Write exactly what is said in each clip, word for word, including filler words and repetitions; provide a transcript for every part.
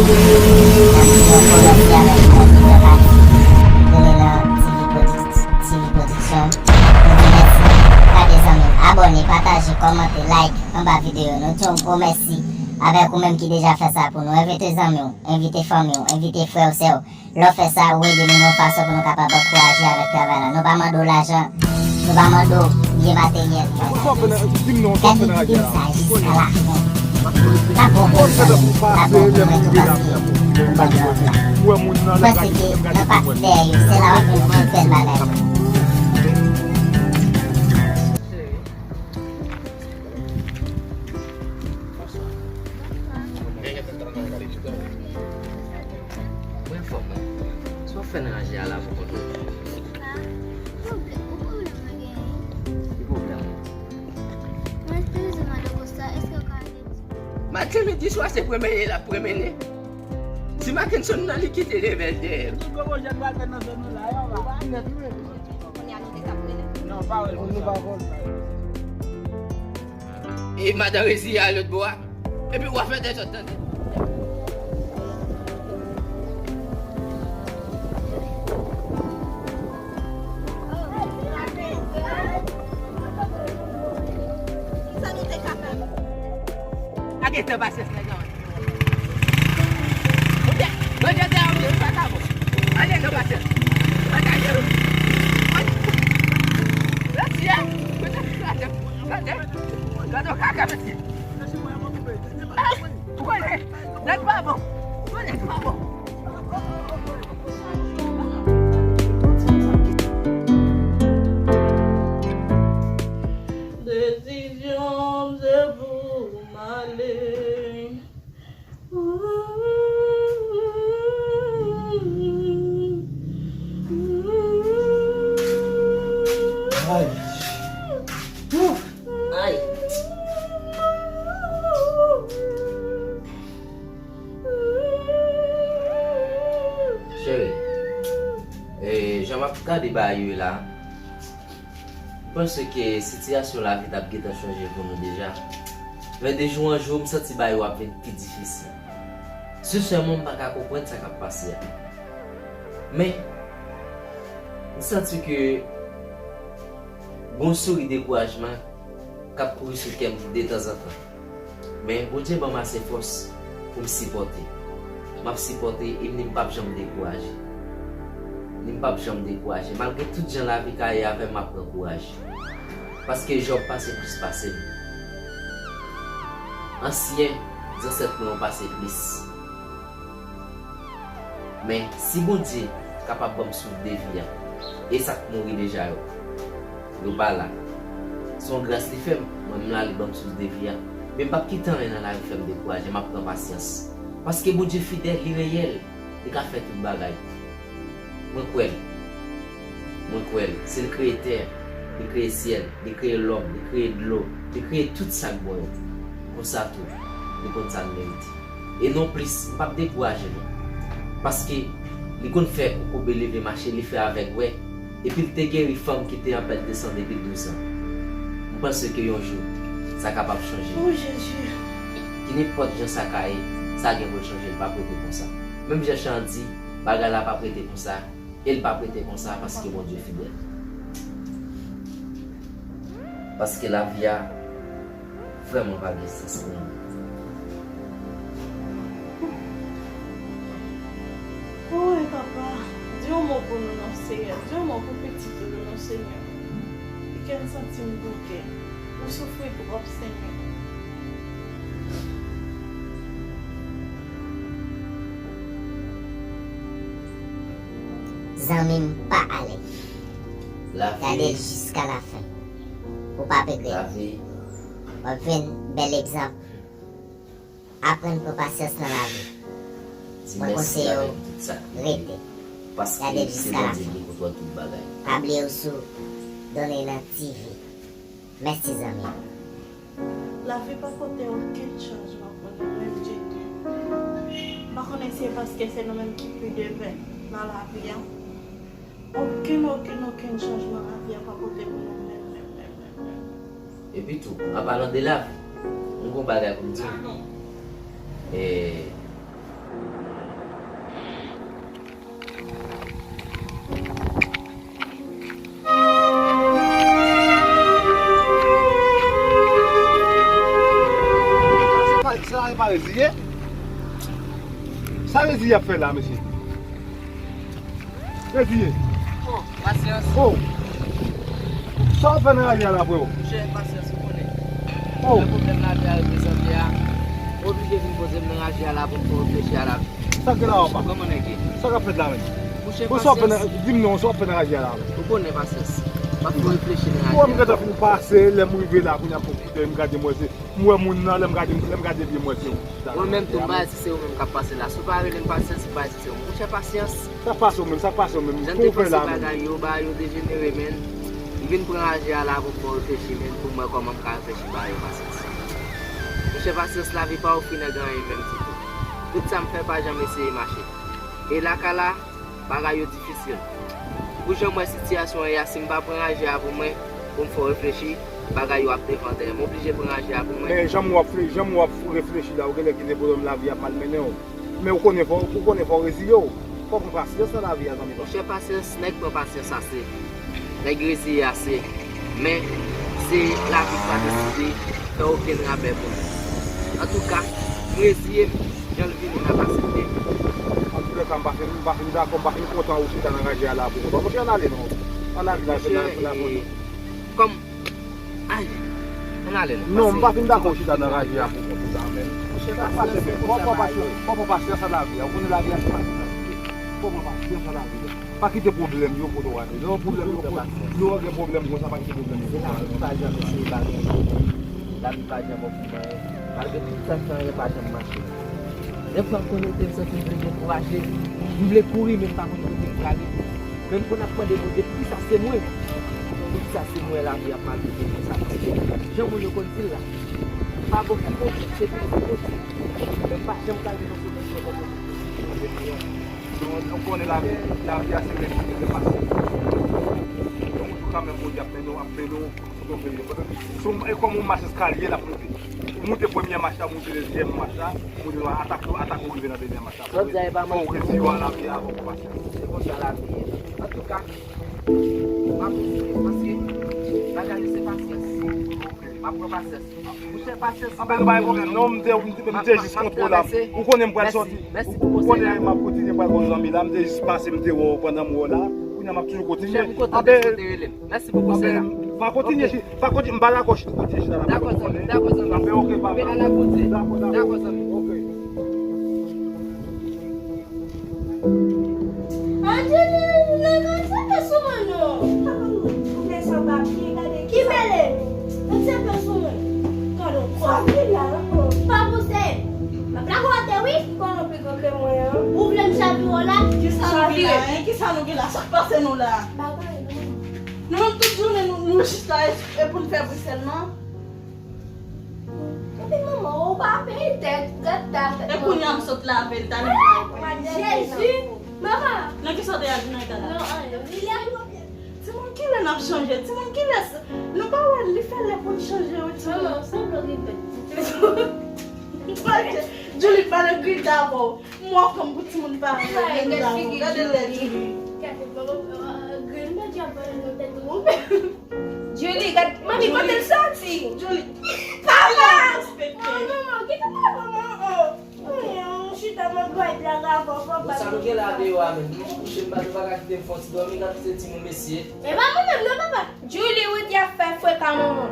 Yon kolòkye avèk yon lidè pati ki rele nan T V Produc-, T V Production. Nou di mèsi. Gade zanmi m, abòne, pataje, kòmante, like anba videyo. Nou di yon gwo mèsi avèk ou menm ki deja fè sa pou nou. Envite zanmi w, envite fanmi w, envite frè w, sè w. Lè w fè sa, ou ede nou nan yon fason pou nou kapab ankouraje avèk travay la. Nou pa mande w lajan, nou pa mande w byen materyèl. Gade videyo sa jiska lafen. N ap bon konprann, n ap bon konprann tou paske nou ban lòt la. Ou panse ke nan pati dèyè yo, se la w ap jwenn tout bèl bagay yo. Mwen fò mwen. Sa w fè nan ranje a la pou kont ou? Pwoblèm, ou pwoblèm mwen genyen. Ki pwoblèm ou? Mwen espere se madan Kosta, èske w ka ede m? Maten, midi, swa, se pwomennen l ap pwomennen. Ti Mackenson nan, li kite leve l dèyè m. Tout gwo jèn pral fè nan zòn nou la, yo va nèt, wi. Kounye a nou te ka pwomennen. Non, pa wè l konsa. E madan Reziya a lòt bò a. Epi w a fè dezòd, tande. Sa nou te ka fè? Pa gen tan pasyans nèg la. Oubyen, mwen te di a, oubyen, sa ka bon. Ann ale nan pasyans. Ann ale. Ann. Mèsi, hein. Mwen te di sa, tande. Gade yon kaka, mesye. Ou konnen, nèg pa bon. Ou konnen, nèg pa bon. Desizyon m se pou m ale. Ay. Ouf. Ay. Cheri, e, jan m ap gade bagay yo la, m panse ke sitiyasyon lavi t ap gentan chanje pou nou deja. Men de jou an jou, m santi bagay yo ap vin pi difisil. Sensèman, m pa ka konprann sa k ap pase a. Men, m santi ke gon souri dekourajman k ap kouri sou kè m detanzantan. Men Bondye ban m ase fòs pou m sipòte. M ap sipòte e m di m p ap janm dekouraje. M di m p ap janm dekouraje. Malgre tout jan lavi ka ye avè m, m ap pran kouraj. Paske Jòb pase plis pase m. Ansyen zansèt mwen yo pase plis. Men, si Bondye kapab ban m souf de vi a, e sa k mouri deja yo, yo pa la. Se yon gras li fè m, mwen m la, li ban m souf de vi a. Men m p ap kite anyen nan lavi fè m dekouraje, m ap pran pasyans. Paske Bondye fidèl, li reyèl, li ka fè tout bagay. Mwen kwè l. Mwen kwè l. Se l kreye tè, li kreye syèl, li kreye lòm, li kreye dlo, li kreye tout sa k bon yo. Konsa tou, li konn sa n merite. E non plis, m p ap dekouraje non. Paske li konn fè kokobe leve mache, li fè avèg wè. Epi l te geri fanm ki te an pèt de san depi douz an. M panse ke yon jou, sa kapab chanje. O Jezi! Ki nenpòt jan sa ka ye, sa gen pou l chanje, l p ap rete konsa. Menm jan chan an di, bagay la p ap rete konsa, e l p ap rete konsa paske Bondye fidèl. Paske lavi a vrèman pa gen sans pou nou. Woy, papa, di yon mo pou nou non, Seyè. Di yon mo pou pitit ou yo non, Senyè. Pitit m santi m bouke. Ou soufri twòp, Senyè. Zanmi m, pa ale. Gade l jiska lafen. Ou p ap regrèt. W ap jwenn bèl egzanp. Aprann pran pasyans nan lavi. Mwen konseye w, rete. Gade l jiska lafen. Pa bliye w sou Donne nan T V. Mèsi, zanmi m. Lavi pa pote okenn chanjman pou nou menm ditou. M pa konnen si se paske se nou menm ki pi devèn nan lavi a. Okenn, okenn, okenn chanjman lavi a pa pote pou nou menm, menm, menm, menm, menm. Epi tou, an palan de lavi, m gon bagay pou m di w. E, Sa Reziye ap fè la, mesye? Reziye. Oh, pasyans. Oh. Sa w ap fè nan raje a la, freo? Monchè, pasyans, ou konnen. Oh. Lè pwoblèm lavi a reprezante a, ou oblije vin poze m nan raje a la pou m fè w reflechi a lavi. Sa k gen la, papa? Kòman nèg ye? Sa k ap fèt la menm? Monchè, pasyans. Di m non, sa w ap fè nan raje a la menm? Ou konnen, pasyans. M ap fè w reflechi nan raje a. Ou wè m gentan fin pase, lè m rive la, kounye a pou kite, m gade, m wè se M wè moun nan, lè m gade, lè m gade vye mwen se ou ki ta nan raje a. Mwen menm tou m pa di se ou menm k ap pase la. Si w pa rele m pasyans, m pa di se ou. Monchè pasyans. Sa k pase w menm, sa k pase w menm? Jan m te panse bagay yo, bagay yo dejenere, menn. M vin pran raje a la pou m fè w reflechi, menn, pou m wè kòman m ka reflechi bagay yo pasyans. Monchè pasyans, lavi pa ofri nèg anyen menm ditou. Tout sa m fè pa janm eseye mache. E lakay la, bagay yo difisil. Pou jan m wè sitiyasyon an ye a, si m pa pran raje a pou mwen, pou m fè w reflechi, bagay yo ap devante. M oblije pran raje a pou mwen. Men jan m wè w ap fle-, jan m wè w ap reflechi la, ou genlè kite pwoblèm lavi ap malmennen w. Men ou konnen fò, ou konnen fò w reziye w. Fò w pran pasyans nan lavi a, zanmi pa m. Monchè pasyans, nèg pran pasyans ase. Nèg reziye ase. Men, se lavi k pa deside fè okenn rabè pou nou. Antouka, m reziye m, jan l vini m ap aksepte. Antoulèka, m pa fin, m pa fin dakò, m pa fin kontan ou chita nan raje a la pou kontan. Monchè, ann ale non. Ann ale nan, nan, nan, nan, kòm, ay, ann ale non. Non, m pa fin dakò ou chita nan raje a pou kontan, menm. Monchè, sa k pase menm? Fò w pran pasyans, fò w pran pasyans nan lavi a. Ou konnen lavi a se pasyans. Fò w pran pasyans nan lavi a. Pa kite pwoblèm yo pote w ale. Lè pwoblèm yo pote, lè w gen pwoblèm konsa, pa kite pwoblèm yo pote w ale. Lavi pa janm eseye bagay. Lavi pa janm ofri m anyen. Malgre tout sa k fè anyen pa janm mache. Dèfwa m konekte, m santi m vle dekouraje. M vle kouri, men m pa konn kote m prale. Men m konn ap mande Bondye, poukisa se mwen? Poukisa se mwen lavi ap maltrete konsa? Jan moun yo konn di l la, pa bon ki bon, se plis ki bon. Men m pa janm ka rive nan solisyon kòm yon. Nou, nou konnen lavi, lavi a se men kote se pase. Donk, ou kanmenm Bondye ap mennen w, ap mennen w, kote w vle ye. Sou, e kòm yon mach eskalye, l ap monte. Ou monte premyè mach la, ou monte dezyèm mach la, ou monte atak, atak ou rive nan dènyè mach la. Jodi a, e pa manti. Fò w reziye w a lavi a, fò w pran pasyans. Se konsa lavi ye. Antouka, m ap eseye, paske bagay yo se pasyans. M ap pran pasyans. Monchè, pasyans. Anben, nou pa gen pwoblèm, non, m te, m te, m te jis kontre w la. Ou konnen m pral sòti. Ou konnen m ap kontinye pral gon zanmi la. M te jis pase, m te wè w pandan m wè w la. Kounye a m ap toujou kontinye. Anben, mèsi pou konsèy la. Anben, pa kontinye, pa kontinye, m pa dakò chita, kontinye chita la. Dakò, zanmi, dakò, zanmi. Anben, oke, papa. Dakò, dakò. Dakò, zanmi. Oke. Anjeli, nèg an, sa fè sou mwen non. Papa, nou, nou fè san papye, gade ki mele. Mwen se fè sou mwen. Gade, sa vle la, la, oh. Pa pouse. M ap lage w atè, wi. Ou konnen w pi gwo ke mwen an. Ou vle m chavire w la? Kisa nou gen la, hein? Kisa nou gen la? Sa k pase nou la? Bagay, non. Nou menm tout jounen, nou, nou jis la, e, e pou n fè bri sèlman. Epi manman, ou pa peye tèt, gad ta fèt. E kounye a m sot lave l, talè m pral pran. Jezi! Manman! Nan kisa w te al nan eta la? Non, anyen. Li la pou byen. Timoun, kilè n ap chanje? Timoun, kilè s-, nou pa wè li fè lè pou n chanje, wi, timoun. Manman, sanble w gen tèt. Julie, pale grita avè w. Mò fanm pou timoun pa gade lè Julie. Gade lè Julie. Gade, manman, grenn bèdjè ap vole nan tèt ou. Julie, gad, manmi, kote l soti? Julie. Papa! Respekte. Oh, manman, kite papa, manman. Oh, oh, chita, mwen pral blague avè w, papa. Bon, sa nou gen la deyò a menm? Nou kouche, m pa, nou pa ka kite m fè yon ti dòmi, gad se timoun mesye. E pa mwen menm non, papa. Julie, ou di ap fè frekan manman.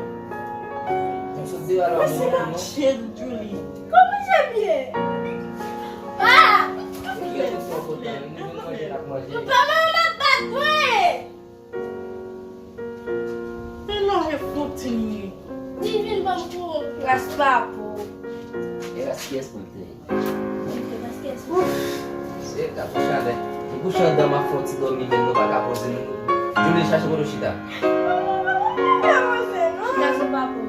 Mwen sot deyò a la, mwen se manman. Julie. Kòman se byen? Pa! Ou gen tout fò kontan, nou manje, n ap manje. Papa, manman ap bat mwen! Men non, e fouti li. Li vin ban m kou. Ras pa pou. E ras kiyès pou l te ye? Se ta pou chalè. M kouche anndan, m ap fè yon ti dòmi, men nou pa ka poze nou. Julie, chache kote w chita. Chita sou pa pou.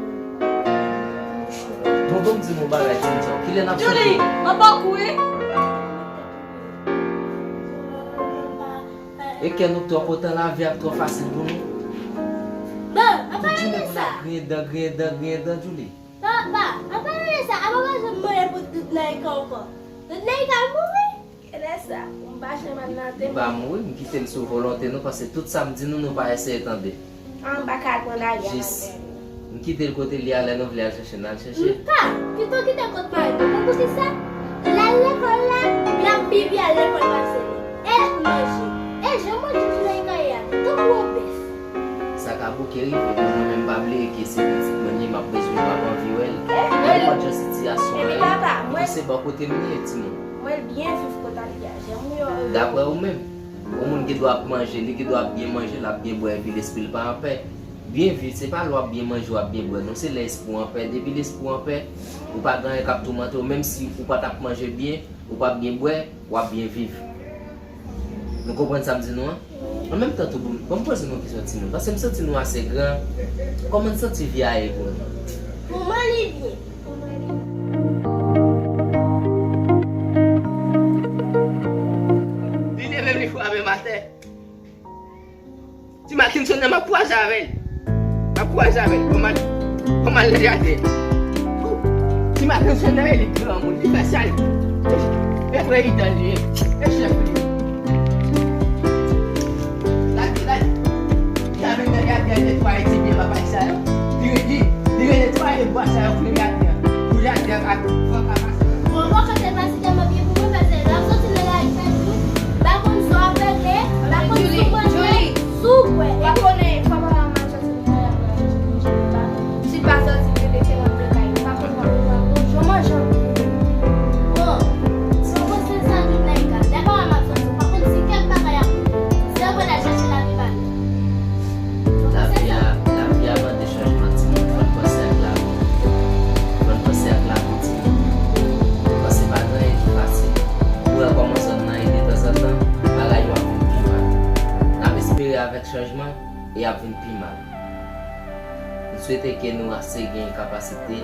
Bon, bon, m di nou yon bagay, ti mesye. Kilè n ap soti? Julie, mwen pa kouri. E kè nou twò kontan, lavi ap twò fasil pou nou. Bon, apa rele sa? Griyen dan, griyen dan, griyen dan, Julie. Papa, apa rele sa? Apa pa janm mande pou Doudnaika ankò? Doudnaika mouri? Kilè sa? M pa janm al nan te. Li pa mouri, m kite l sou volonte nou, paske tout sa m di nou, nou pa eseye tande. An, m pa ka al pran lari a. Jis, m kite l kote li a, lè nou vle al chèche, n al chèche. M pa, pito kite l kot mari m. Konn poukisa? L al lekòl la, l ap rive, men mwen menm pa bliye ke se pitit mwen li ye, m ap bezwen l, m ap anvi wè l. Nenpòt jan sitiyasyon an ye, se bò kote m li ye, timoun. Mwen l byen viv kot al ye a. Jan m yo. Daprè ou menm, yon moun gen dwa ap manje, li gen dwa ap byen manje, l ap byen bwè, epi lespri l pa anpè. Byen viv, se pa lè w ap byen manje, w ap byen bwè, non, se lè espri w anpè. Depi lespri w anpè, ou pa gen anyen k ap toumante w, menm si ou pa t ap manje byen, ou p ap byen bwè, w ap byen viv. Nou konprann sa m di nou an? An menm tan tou, ban m, ban m poze nou kesyon timoun, paske m santi nou ase gran. Kòman n santi vi a ye pou nou? Pou mwen, li byen. Pou mwen, li byen. Li leve, li frape m atè. Ti Mackenson nan, m ap kwaze avè l. M ap kwaze avè l. Kòman, kòman l rate? Ti Mackenson nan, li granmoun, li fè sa l vle. E prezidan li ye. E chèf li ye. Gade, gade. Li avèk nan gade netwaye ti byen babay sa yo. Li, li, li netwaye bwa sa yo pou gade. Pou gade ak fòk a pase. Bon, bon, kote pase tèlman byen pou mwen, paske lè m soti nan lari fè jou, m pa konn si w ap regle, m pa konn si w manje, si w bwè. Ou pa konnen, fò papa m al soti nan lari pou al chèche manje pou l la. Si l pa soti, li rete nan kay, m pa konn w ap pran bonjou manje pou ou. Bon, si w panse sa, tout nèg ka. Lè papa m ap soti, ou pa konn si kèk bagay ap rive. Se ou pral al chèche lavi pa nou. Lavi a, lavi a mande chanjman, timoun. Fò n panse ak lavi. Fò n panse ak lavi, timoun. Paske pa gen anyen ki fasil. Ou wè kòman zòn nan ye, detanzantan, bagay yo ap vin pi mal. N ap espere avèk chanjman, e y ap vin pi mal. M swete ke nou ase gen kapasite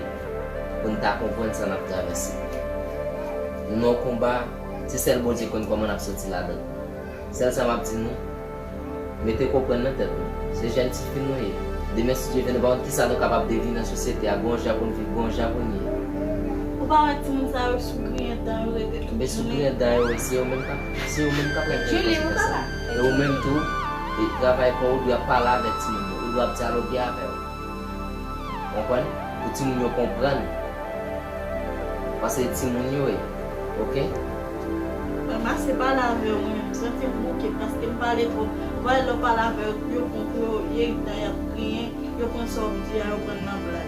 pou n ta konprann sa n ap travèse. Nou nan yon konba, se sèl Bondye konn kòman n ap soti ladan l. Sèl sa m ap di nou, mete konprann nan tèt nou. Se jèn tifi nou ye. Demen, si Dye vle, nou pa konn kisa nou kapab devni nan sosyete a. Gon jan pou n viv, gon jan pou n ye. Ou pa wè timoun sa yo sou griyen dan yo rete tout jounen? Sou griyen dan yo, se yo menm k ap, se yo menm k ap règle konsèy sa. E ou menm tou, e travay pa w, ou dwe ap pale avèk timoun yo, ou dwe ap dyaloge avè yo. Konprann? Pou timoun yo konprann. Paske timoun yo ye. Oke? Mwen, m ase pale avè yo, mwen menm, m santi m bouke paske m pale twòp. Ou pa wè lè w pale avè yo, yo pran pou yo, yo iritay, y ap griyen, yo pran sa w di a, yo pran nan blag.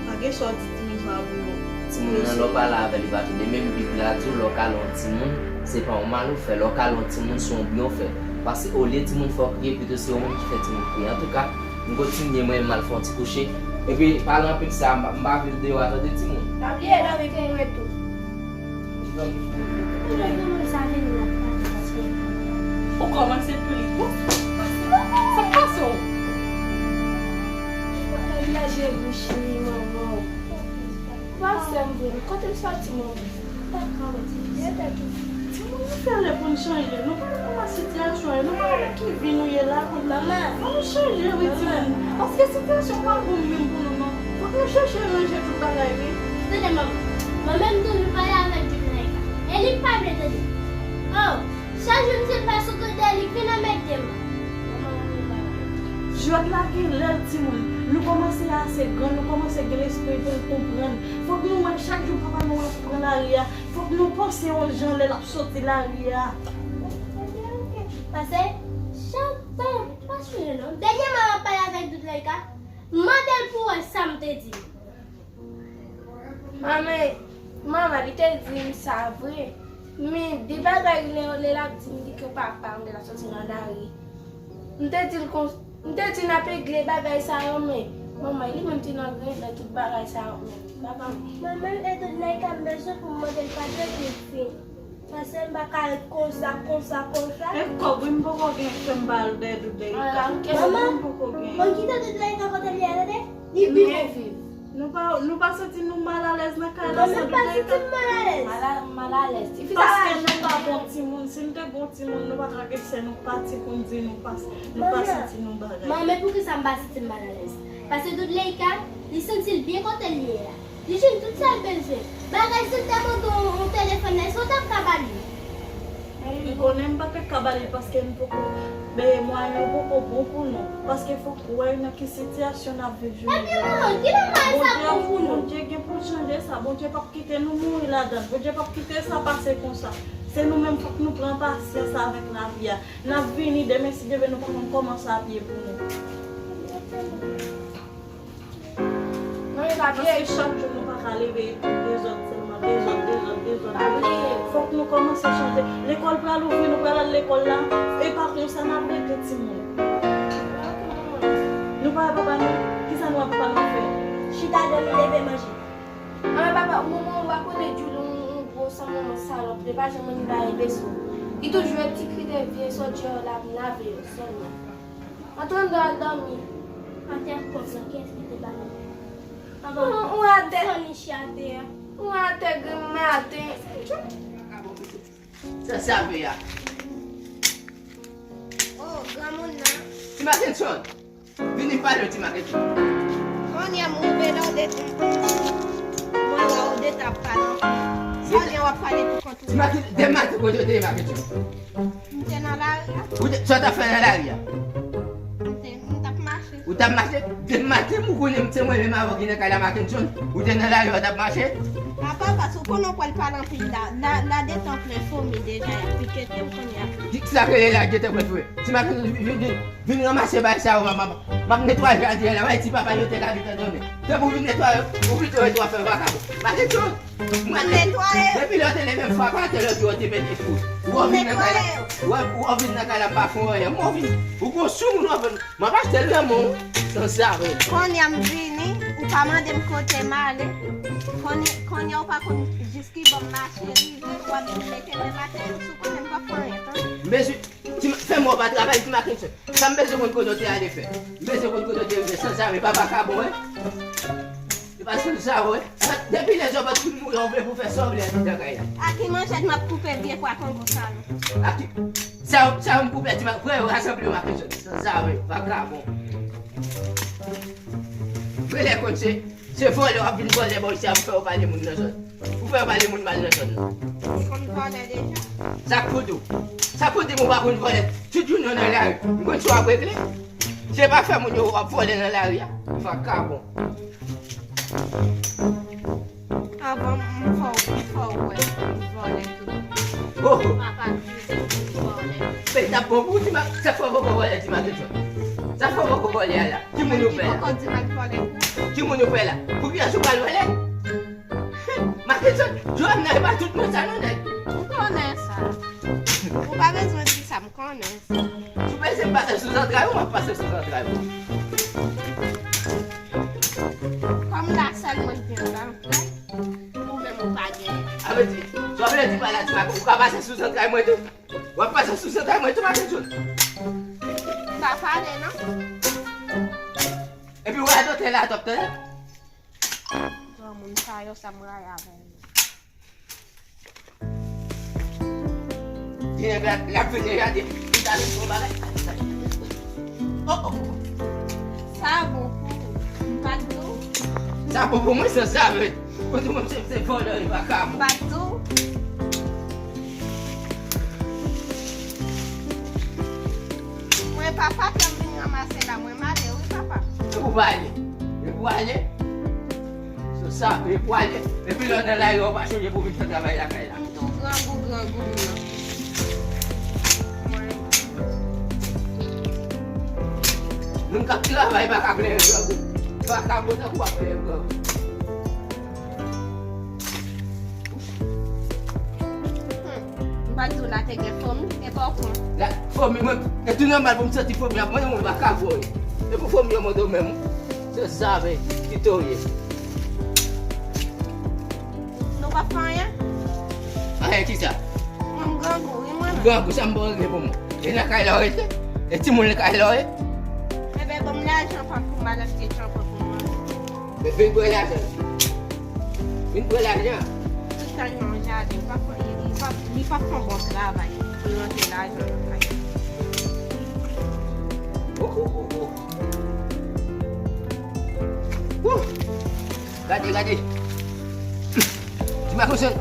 Pa gen sa w di timoun sa a pou yo. Timoun nan, lè w pale avè l, li pa tande. Menm Bib la di w, lè w kale yon timoun, se pa yon mal ou fè. Lè w kale yon timoun, se yon byen w fè. Paske olye timoun fè w kriye, pito se ou menm ki fè timoun kriye. Antouka, m kontinye, mwen menm, m al fè yon ti kouche. Epi, pale anpil sa, m pa, m pa vle l deyò a, tande, timoun. Pa bliye dòmi pou mwen tou. Ou kòmanse pli. Sa k pase w? Bagay la je bouch li, manman. Pase m vre, kote m soti, manman? Timoun, nou fè lè pou n chanje. Nou pa renmen sitiyasyon an. Nou pa renmen ki vi nou ye la kounye a. Fò nou chanje, wi, timoun. Paske sitiyasyon pa bon menm pou nou, non. Fòk nou chèche ranje tout bagay, wi. Tande, manman. Mwen menm tou, nou pale avèk Djounaïka. E li pa vle tande. Oh, chak jou m di l pa sot odè, li vin anmède m. Jwèt la gen lè l, timoun. Nou kòmanse ase gran, nou kòmanse gen lespri pou n konprann. Fòk nou wè chak jou papa nou ap pran lari a. Fòk nou panse yon jan lè l ap soti lari a. Pase chak tan, pa sonje non. Dènyèman, m ap pale avèk Doudleyka, m mande l pou wè sa m te di. Manman, manman, li te di m sa vre. Men de bagay lè, lè l ap di m, di ke papa m te la soti nan lari. M te di l kon, m te di n ap regle bagay sa yo, men manman, li menm te nan grenn nan tout bagay sa yo, men papa m. Mwen menm, e Doudleyka, m bezwen pou m mande l padon epi l fini. Paske m pa ka ret konsa, konsa, konsa. E kòb, wi, m poko gen, fè m ba l dèyè Doudleyka. Manman, m poko gen. Bon, kite Doudleyka kote l ye a, tande? Li pi bon. Nou pa, nou pa santi nou malalèz nan kay la, sa Doudleyka? Mwen menm pa santi m malalèz. Mala-, malalèz. Paske nou pa bon timoun. Si n te bon timoun, nou pa ka gen sè nou pati pou n di nou pa, nou pa santi nou bagay. Manman, men poukisa m pa santi m malalèz? Paske Doudleyka, li santi l byen kote l ye a. Li jwenn tout sa l bezwen. Bagay si l te mande w yon telefòn la, èske w t ap ka ba li? Li konnen m pa t ap ka ba li paske n poko, men mwayen yo poko bon pou nou. Paske fòk ou wè nan ki sitiyasyon n ap viv jounen jodi a. Ebyen manman, kilè mwayen sa bon pou nou? Bondye gen pou l chanje sa. Bondye p ap kite nou mouri ladan l. Bondye p ap kite sa pase konsa. Se nou menm, fòk nou pran pasyans avèk lavi a. N ap vini demen, si Dye vle, nou pa konn kòman sa ap ye pou nou. Non, e pa vre. Paske chak jou nou pa ka leve epi dezòd sèlman, dezòd, dezòd, dezòd. Pa vre. Fòk nou kòmanse chante. Lekòl pral ouvri, nou pral al lekòl la. E pa konsa n ap regle timoun. Nou pa wè papa nou? Kisa nou wè papa nou ap fè? Chita, dòmi, leve, manje. Anmè papa, manman, ou pa konnen Djouli yon, yon gwo sanm manman salòp, li pa janm annik bay leson. Li toujou wè ti kritè vye sòt jè yo la, ap lave yo sèlman. Antre anndan al dòmi. Atè ak pòt la, kiyès ki te ba nou? Ou atè. Ou atè granm maten. Sa save a. Oh, granmoun nan. Ti Mackenson. Vini m pale w, Ti Mackenson. Kounye a m rive la, ou de... Mwen wè ou de t ap pale anpil. Kounye a w ap pale pou kont ou. Ti Mackenson, demen maten kote w te ye, Mackenson? M te nan lari a. Ou te, sa w t ap fè nan lari a? M te, m t ap mache. Ou t ap mache? Demen maten, ou konnen se mwen menm avè w ki nan kay la, Mackenson. Ou te nan lari a, w t ap mache? Apa, paske ou konnen w pral pale anpil la. La, la detan plen fomi deja, y ap pikete m kounye a. Di, sa k rele la detan plen fomi. Ti Mackenson, vin, vin, vin ranmase bagay sa yo, m, m, m ap netwaye jaden an la, bay ti papa yo te ka vin tann donnen. Depi w vin netwaye, ou pito rete w ap fè vakabon. Mackenson! Mwen netwaye. Depi lè w te leve m frape atè lòt jou, w te mete fou. Ou wè w vin nan kay la, ou wè, ou wè w vin nan kay la, m pa fè w anyen. Mwen w vin, ou gon sou moun w ap vin. M ap achte l nan men w, sansave. Kounye a m vini, ou pa mande m kote m ale. Kounye, kounye a ou pa konn jis ki bò m mache rive, w ap vin mete men m atè, ou sou konnen m p ap fè anyen, tande. M bezwen Ti Ma-, fè m wè w pa travay, Ti Mackenson. Sa m bezwen konn kote w te ale fè. M bezwen konn kote w te rive, sansave, pa vakabon, wi. Se pa sansave, wi. Depi lè zòbòt fin mouri, w vle pou fè sa w vle nan kay la. A ki manchèt m ap koupe vye pwa kongo sa yo? A ki, sa, sa yo m koupe, Ti Ma-, pran yo rasanble yo, Mackenson. Sansave, vakabon. Rele konn se Se vòlè w ap vin vòlè bò isi a pou fè yo pale moun nan zòn. Pou fè yo pale moun mal nan zòn nan. Ou konn vòlè deja? Sa k pou di w? Sa k pou di m ou pa konn vòlè? Tout jounen w nan lari. M konn sa w ap regle. Se pa fè moun yo w ap vòlè nan lari a. Vakabon. Avan m fè w, m fè w wè m vòlè tou. Oh! Papa. Men, t ap bon pou ou, Ti Ma-, sa fè w poko vòlè, Ti Mackenson? Sa fè w poko vòlè a la? Ki moun ou fè la? Ki moun ou fè la? Pou kiyès ou pral vòlè? Mackenson, jwèt nan e pa tout moun sa non, nèg. M konnen sa. Ou pa bezwen di sa, m konnen sa. Ou bezwen pase sou zantray ou, m ap pase sou zantray ou. Kòm la sèl mwen k gen zantray, ou menm ou pa gen. A vle di, sa vle di pa la, Ti Mackenson, ou ka pase sou zantray mwen tou? W ap pase sou zantray mwen tou, Mackenson. M pa pale, non. Epi w radotè la, t ap tande? Granmoun sa yo, sa m rayi avè yo. Di nèg la, l ap vin deja, di, li ta vin fè yon bagay. Oh, oh. Sa bon pou ou. M pa t di w. Sa bon pou mwen, se sa, men. Kote mwen, se, se vòlè, li pa ka bon. M pa t di w. Mwen, papa, fè m vin ranmase la, mwen, m ale, wi, papa. E pou w ale. E pou w ale. Se sa, e pou w ale. Epi lè w nan lari a, w pa chonje pou w vin fè travay lakay la. M tou grangou, grangou, non. Mwen. Moun k ap travay pa ka plenyen grangou. Vakabon tankou w ap plenyen grangou. Hmm. M pa t di w la te gen fomi, e pa w pran. La, fomi, mwen, e tou nòmal pou m santi fomi ap mande mwen, m pa ka voye. E pou fomi yo mande w menm, se zave ki to ye. Nou pa fè anyen? Anyen ki sa? Mwen, m grangou, wi, mwen. Grangou, sa m bon regle pou mwen. E nan kay la w rete? E timoun nan kay la w ye? Enben, ban m lajan pa pou m al achte tjanpan pou mwen. Men vin pran lajan. Vin pran lajan. Tout kay nan jaden, li pa fè, li, li pa, li pa fè yon bon travay pou rantre lajan nan kay. Oh, oh, oh, oh. Wouh! Gade, gade. Ti Makoson,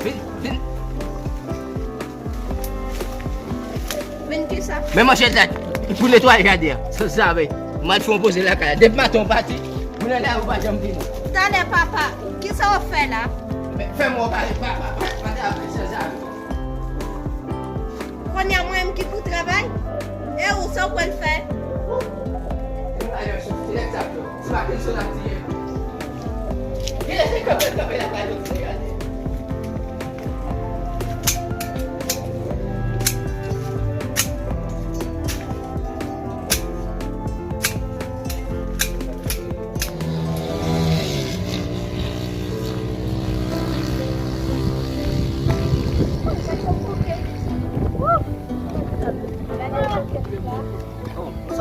vin, vin. Vin kisa? Men manchèt la, pou netwaye jaden an. Sa, sa, wi. M al fè yon poze lakay la. Depi maten w pati, moun nan lari ou pa janm vini. Talè, papa, kisa w fè la? Men fè m wè w pa, pa, pa, pa, pa travay, sa, sa, wi. Kounye a mwen menm ki pou travay? E ou, sa w pral fè? Ou, ou, ou,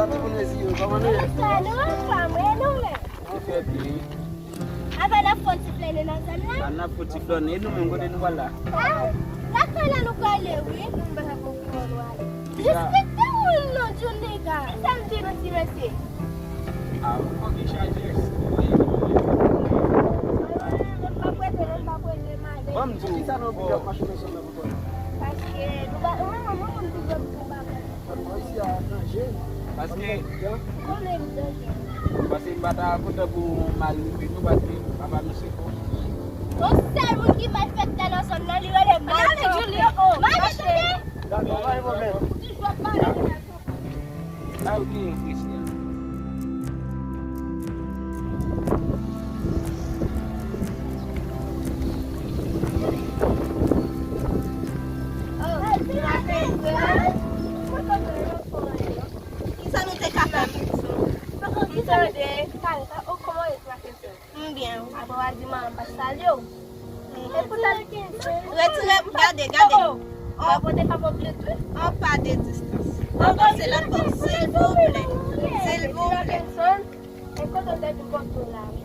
Sa ti moun rezi yo, kòman nou ye? Sa nou anfòm, e nou menm? Anfòm wi. Avè n ap fè ti flène nan zòn la? A, n ap fè ti flène, e nou menm kote nou pral la? A, lakay la nou prale wi. Respekte moun non, John Nega. Sa m di nou ti mesye? A, ou konn ki chaje. Ban m di w. Paske nou pa, mwen, mwen, mwen konn toujou ap di bagay. Paske, paske m pa ta kontan pou mal rive nou, paske papa nou se fò. Yon sèl moun ki malfektè nan zòn nan, li rele Mayo. Mayo, tande? Toujou ap pale de Mayo. Sa yo genyen prese a? Kisa nou te ka fè? Kisa nou te ka fè? M byen, wi. Apre w a di manman m pa t salye w. Retire, gade, gade. Ou pote pa pòplit wi. On pa de distans. Avanse lòt bò, silvouplè. Silvouplè. E kote w te vin kote w la wi?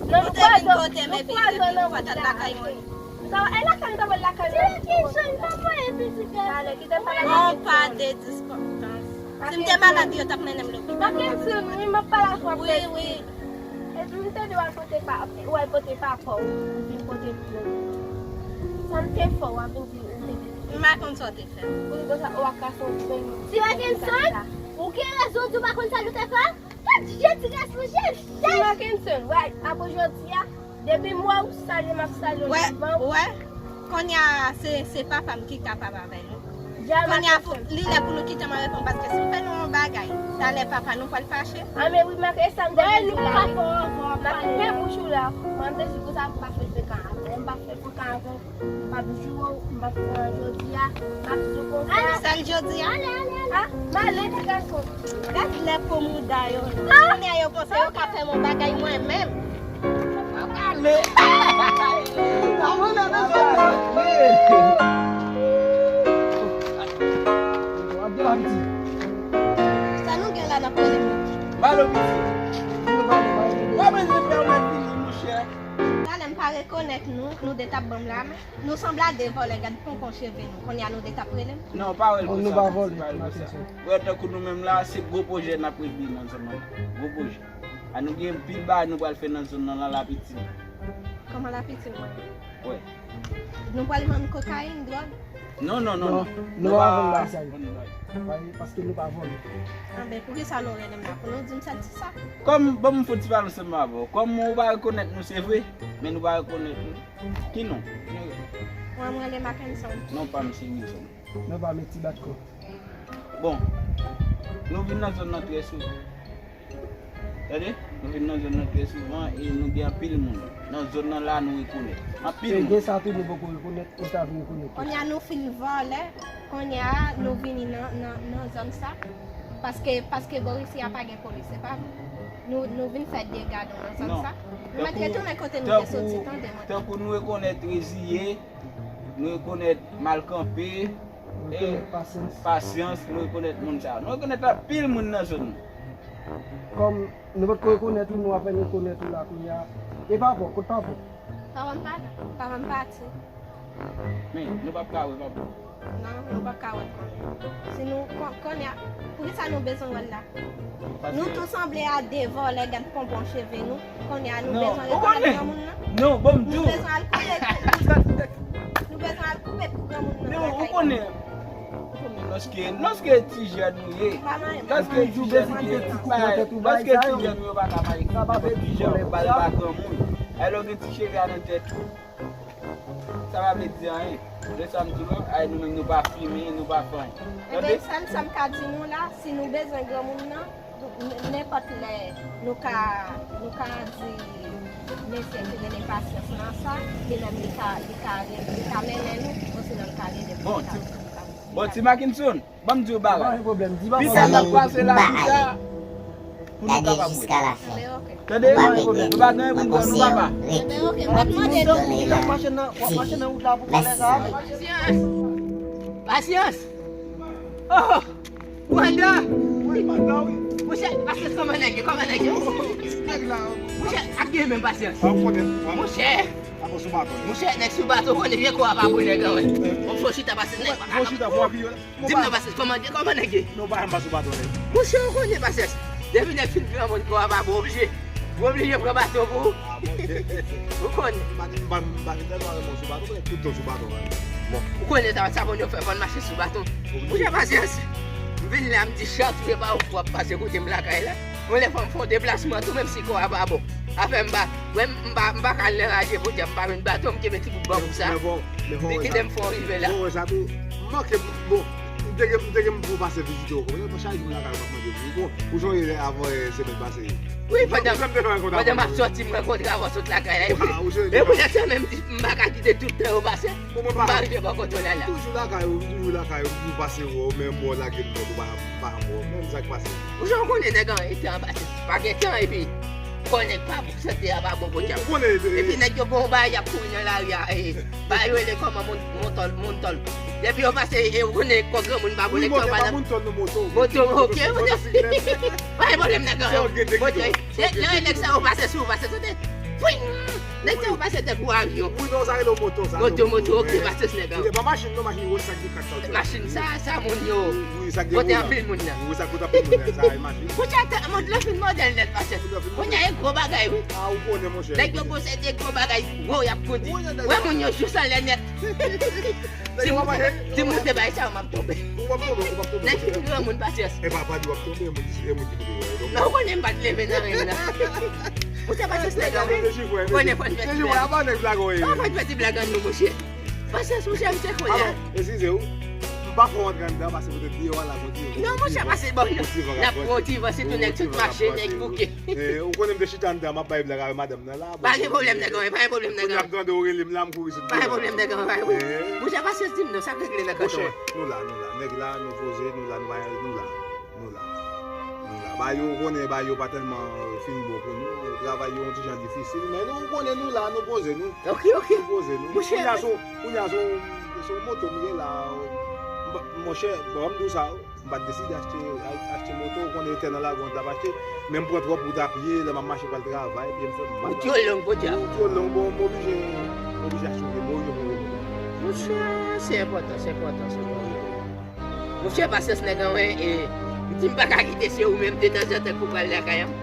Ou te vin kote m epi, epi ou pa t lakay mwen. E lakay m ta pral lakay mwen. Talè, kite m pale. On pa de distans. Si m te malad, yo t ap mennen m lopital. Mackenson, wi, m ap pale avè w. Wi, wi. Epi m te di w al pote pa, w al pote papa w, ou vin pote plent. Sa m te fè w, w ap vin di ou te vin. M pa konn sa w te fè. Pou nou konsa, w ap kase yon ti bagay. Ti Mackenson, ou gen rezon di w pa konn sa nou te fè? Gad je ti gason, je jèj. Ti Mackenson, wè, apre jodi a, depi m wè w salye m ap salye w devan w. Wè, wè. Kounye a, se, se papa m ki kapab avè nou. Kounye a, pou, li lè pou nou kite m avè nou, paske si m fè nou yon bagay, talè papa nou pral fache. A, men wi, Mackenson, m te di w la, m ap fè bouch ou la. Mwen, m te di konsa, m pa fè fèkan avè w, m pa fè fèkan avè w. M p ap joure w, m p ap pran jodi a, m ap di w konsa. Sèl jodi a? Ale, ale, ale. A, m ale ti gason. Gad lè po mouda yo. A! Kounye a yo panse yo ka fè m yon bagay mwen menm. M ap ale. Sa nou gen la n ap pale? Balo piti. Kòman se fè w mèt vini, monchè? Talè m pa rekonèt nou, nou de t ap ban m lamen. Nou sanble a de vòlè, gad ponpon cheve nou. Kounye a nou de t ap rele m. Non, pa rele konsa, pa rele konsa. Wè, tankou nou menm la, se gwo pwojè n ap regle nan zòn nan. Gwo pwojè. A nou gen pil bagay nou pral fè nan zòn nan la, Lapitine. Kòman Lapitine mwen? Wè. Nou pral vann kokayin, dwòg? Non, non, non, non. Nou pa vann bagay sa yo. Paske nou pa vòlè. Anben, poukisa nou rele m la? Pou nou di m sèl ti sa? Kòm, ban m fè yon ti pale ansanm avè w. Kòm ou pa rekonèt nou, se vre, men nou pa rekonèt nou. Ki non? Mwen, mwen rele Mackenson. Non pa m se Wilson. Non pa m e ti bat kò. Bon, nou vin nan zòn nan trè souvan. Tande? Nou vin nan zòn nan trè souvan e nou gen anpil moun. Nan zòn nan la nou rekonèt. Anpil moun. E gen sa tou nou poko rekonèt, nou ta vin rekonèt. Kounye a nou fin vòlè, kounye a nou vini nan, nan, nan zòn sa. Paske, paske bò isi a pa gen polis, se pa vre. Nou, nou vin fè dega nou nan zòn sa. Nou mèt retounen kote nou te soti, tande mwen. Tankou nou rekonèt reziye, nou rekonèt mal kanpe, nou rekonèt pasyans. Pasyans, nou rekonèt moun sa yo. Nou rekonèt anpil moun nan zòn nan. Kòm nou potko rekonèt ou, nou apèn rekonèt ou la kounye a. E papa w, kot papa w? Papa m pa la. Papa m pati. Men, nou p ap ka wè papa w. Non, nou p ap ka wè l kounye a. Si nou, kon-, kounye a, poukisa nou bezwen wè l la? Nou tou sanble a de vòlè, gad ponpon cheve nou. Kounye a, nou bezwen rekonèt granmoun nan. Non, ban m di w. Nou bezwen al koupe pou, nou bezwen al koupe pou granmoun nan lakay nou. Ou konnen, ou konnen, lòske, lòske ti jèn ou ye, lòske ti jèn ou ye, lòske ti jèn ou yo pa ka mache, ti jèn ou pa, pa granmoun. Alò gen ti cheve a nan tèt ou. Sa pa vle di anyen. Lè sa m di w la, ay, nou menm nou pa fimen, nou pa fè anyen. Tande? Enben, sa m, sa m ka di nou la, si nou bezwen granmoun nan, N- nenpòt lè, nou ka, nou ka di mesye ki rele Pasyans lan sa, li menm li ka, li ka, li ka mennen nou, osinon li ka rele bon, ti, bon, ti Mackinson, ban m di w bagay. Pita n ap pase la pita pou nou kapab wè. Tande? Nou pa gen pou n pran nou papa. Pasyans. Pasyans. Oh! Wanda! Wi, Wanda, wi. Monchè, Pasyans, kòman nèg yo, kòman nèg yo? Nèg la. Monchè, ak gen menm Pasyans. Monchè. Monchè, nèg sou bato, konnen vye kò a pa bon nèg an, wè. Bon, fò chita pase nèg pa ka. Fò chita, fò apiye. Di m non, Pasyans, kòman, kòman nèg ye? Non, pa janm pase sou bato, nèg. Monchè, ou konnen, Pasyans. Depi nèg fin granmoun, kò a pa bon, oblije. Ou oblije pran baton pou ou. Ah, bon. Ou konnen. M pa, m pa, m pa gen tèlman renmen sou baton, men tout tan sou baton, wi. Bon. Ou konnen sa, sa moun yo fè, fò n mache sou baton. Monchè, Pasyans. M vin la, m di chak lè pa ou w ap pase kote m lakay la. Mwen lè fò m fè yon deplasman tou, menm si kò a pa bon. Afè m pa, mwen m pa, m pa ka al nan radye pou dyab, m pa jwenn baton, m kenbe ti bout banbou sa. Men bon, men bon, li kite m fè yon rive la. Bon, sa tou, m manke, bon, m te gen, m te gen pou pase vizite w, konprann? Chak jou m lakay ou m ap mande w. Bon, ou sonje lè avan, eh, semèn pase. Wi, pandan, pandan m ap sòti, m rankontre avè w sot lakay la. Epi, epi nèg sa menm di, m pa ka kite tout tan yo pase. Bon, mwen pa, m pa rive bò kote w la la. Toujou lakay ou, toujou lakay ou, ou pase wè w, men mwen lage m, ou pa, pa wè w, men sa k pase. Ou jan w konnen nèg an, e tan an pase, pa gen tan, epi kò nèg pa bon, sante a pa bon pou dyab. Ou konnen, e, epi nèg yo bon bagay, y ap kouri nan lari a, e, bagay yo rele kòman, mon-, montòl, montòl. Depi yo pase, e, ou konnen kò granmoun pa bon, nèg sa yo pa nan montòl, non, moto. Moto, ok, moto. Pa gen pwoblèm nèg an, moto. Lè, lè nèg sa yo pase sou ou, pase sou tèt. Fwing! Nèg te ou pase tankou avyon. Wi, non, sa rele moto, sa. Moto, moto, ok, pase nèg an. Wi, pa machin, non, machin, wi, sa ki kat sa. Machin, sa, sa moun yo. Wi, sa ki kote anpil moun nan. Wi, sa kote anpil moun nan, sa, e machin. Monchè, te, mond lan fin modèl nèt, pase. Kounye a, e gwo bagay, wi. Ah, ou konnen, monchè. Nèg yo posede gwo bagay, gwo, y ap kondi. Wè moun yo jous anlè nèt. Ti moun, ti moun te bay sa, m ap tonbe. Ou p ap tonbe, ou p ap tonbe. Nèg ki pi granmoun, Pasyans. E pa, pa di w ap tonbe, moun di, e moun ki pi granmoun. Non, ou konnen m pa t leve nan ren nan. Ou te Pasyans nèg an, wi. Ou konnen fò n fè ti blag. Fò n fè ti blag an nou, monchè. Pasyans, monchè, m te konnen. Eskize w. M pa fè w antre anndan, pase poutèt deyò a la, gon ti. Non, monchè, pase bò, n ap pran yon ti van, sitou nèg tout mache, nèg bouke. Eh, ou konnen m te chita anndan, m ap bay blag avè madanm nan la. Pa gen pwoblèm, nèg an, pa gen pwoblèm, nèg an. Kounye a m tande w rele m la, m kouri sot deyò. Pa gen pwoblèm, nèg an, pa gen pwoblèm. Eh. Monchè, Pasyans, di m non, sa k regle nan kont ou an? Monchè, nou la, nou la. Nèg la, nou poze, nou la, nou pa, nou la. Nou la. Nou la. Bagay yo, ou konnen, bagay yo pa tèlman fin bon pou nou. Travay yo yon ti jan difisil, men nou, ou konnen, nou la, nou poze, nou. Ok, ok. Nou poze, nou. Monchè, kounye a, se yon, kounye a, se yon, se yon moto m gen la. M pa, monchè, bon, m di w sa, m pa t deside achte, achte moto, ou konnen, tè nan lagòj m t ap achte, men m pran twòp wout a pye, lè m ap mache pral travay, pye m fè m mal. Wout yo long, podyab. Wout yo long, bon, m oblije, m oblije achte yon, m oblije pran yon moto. Monchè, se enpòtan, se enpòtan, se enpòtan. Monchè, Pasyans nèg an, wi, e, m di m pa ka kite se ou menm detanzantan pou pral lakay an.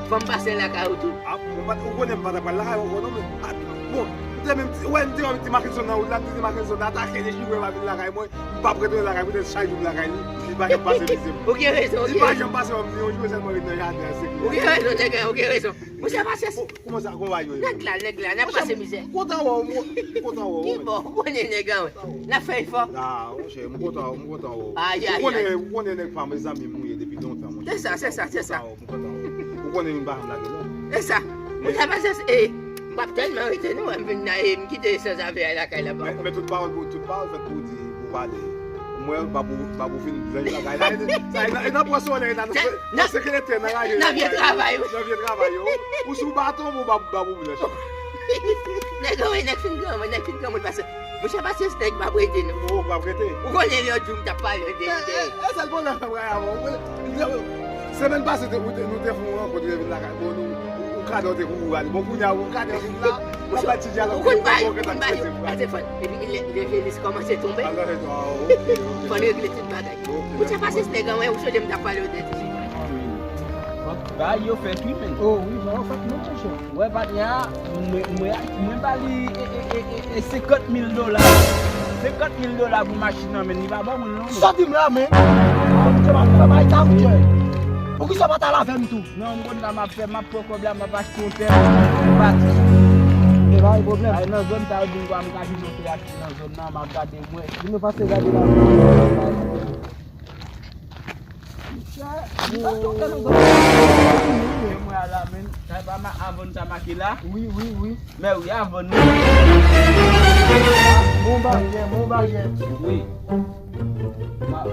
Fò m pase lakay ou tou. Ah, mwen pa t, ou konnen m pa t ap pral lakay ou ankò non, men, ah, bon, m te menm di, wè, m te wè ti Mackinson nan wout la, m te di Mackinson atake dechibre pa vin lakay mwen, m p ap retounen lakay, poutèt chak jou m lakay li, li pa janm pase vize m. Ou gen rezon, ou gen rezon. Li pa janm pase wè m, li yon jou sèlman vin nan jaden an, se klè. Ou gen rezon, nèg an, ou gen rezon. Monchè, Pasyans. Kòman sa, kòman bagay yo ye? Nèg la, nèg la, n ap pase mizè. M kontan wè w, m kontan wè w. Ki bò, ou konnen nèg an, wi. N ap fè efò. Ah, monchè, m kontan, m kontan wè w. Ay, ay, ay. Ou konnen, ou konnen nèg pa m, zanmi m ou ye depi lontan, monchè. Se sa, se sa, se sa. M kontan wè w, m kontan wè w. Ou konnen m pa janm lage non. Se sa. Monchè, Pasyans, e, m p ap tèlman rete non, m vin la, e, m kite sanzave a lakay la. Men, men tout pawòl, tout pawòl fèt pou di, pou pale. Mwen, Babou, Babou fin blanch lakay la. Sa, e nan, e nan pran solèy la, nan, nan sekretè, nan raje. Nan vye travay, wi. Nan vye travay yo. Ou sou baton, bon, Babou, Babou blanch. Nèg, wi, nèg fin granmoun, nèg fin granmoun, pase. Monchè, Pasyans, nèg p ap rete, non. Oh, p ap rete. Ou konnen lòt jou m t ap pale de, de. E, e, e, sèl pwoblèm mwen avè w, wi. Semèn pase, te, nou te, nou te fè yon rankont, te vin lakay, bon, nou, ou, ou kadè w te kouri ale. Bon, kounye a, ou kadè w vin la, n ap bay ti dyalòg. Ou konn bay, ou konn bay, pase fòn. Epi lè, lè vye lis kòmanse tonbe. Fò n regle tout bagay. Ou te pase se nèg an, wè, ou sonje m t ap pale w de ti fi. Bagay yo fèt wi, men. Oh, wi, bagay yo fèt, non, monchè. Wè, patnè a, mwen, mwen, mwen ba li, e, e, e, e, e, senkant mil dola. Senkant mil dola pou machin nan, men li pa ban mwen, non, men. Sa di m la, men. Poukisa w pa t fè bagay sa, monchè? Poukisa w pa t al avè m tou? Non, m konn sa m ap fè, m ap pran kòb la, m ap achte yon tè, m ap pati. E pa gen pwoblèm. Ay, nan zòn sa yo di m kwa m ka vin nan tè achte nan zòn nan, m ap gade mwen. Vin nou pase gade la. Mwen ala, men, sa pa ma-, avan sa make la. Wi, wi, wi. Men wi, avan nou. Bon bagay, bon bagay. Wi. Ma-,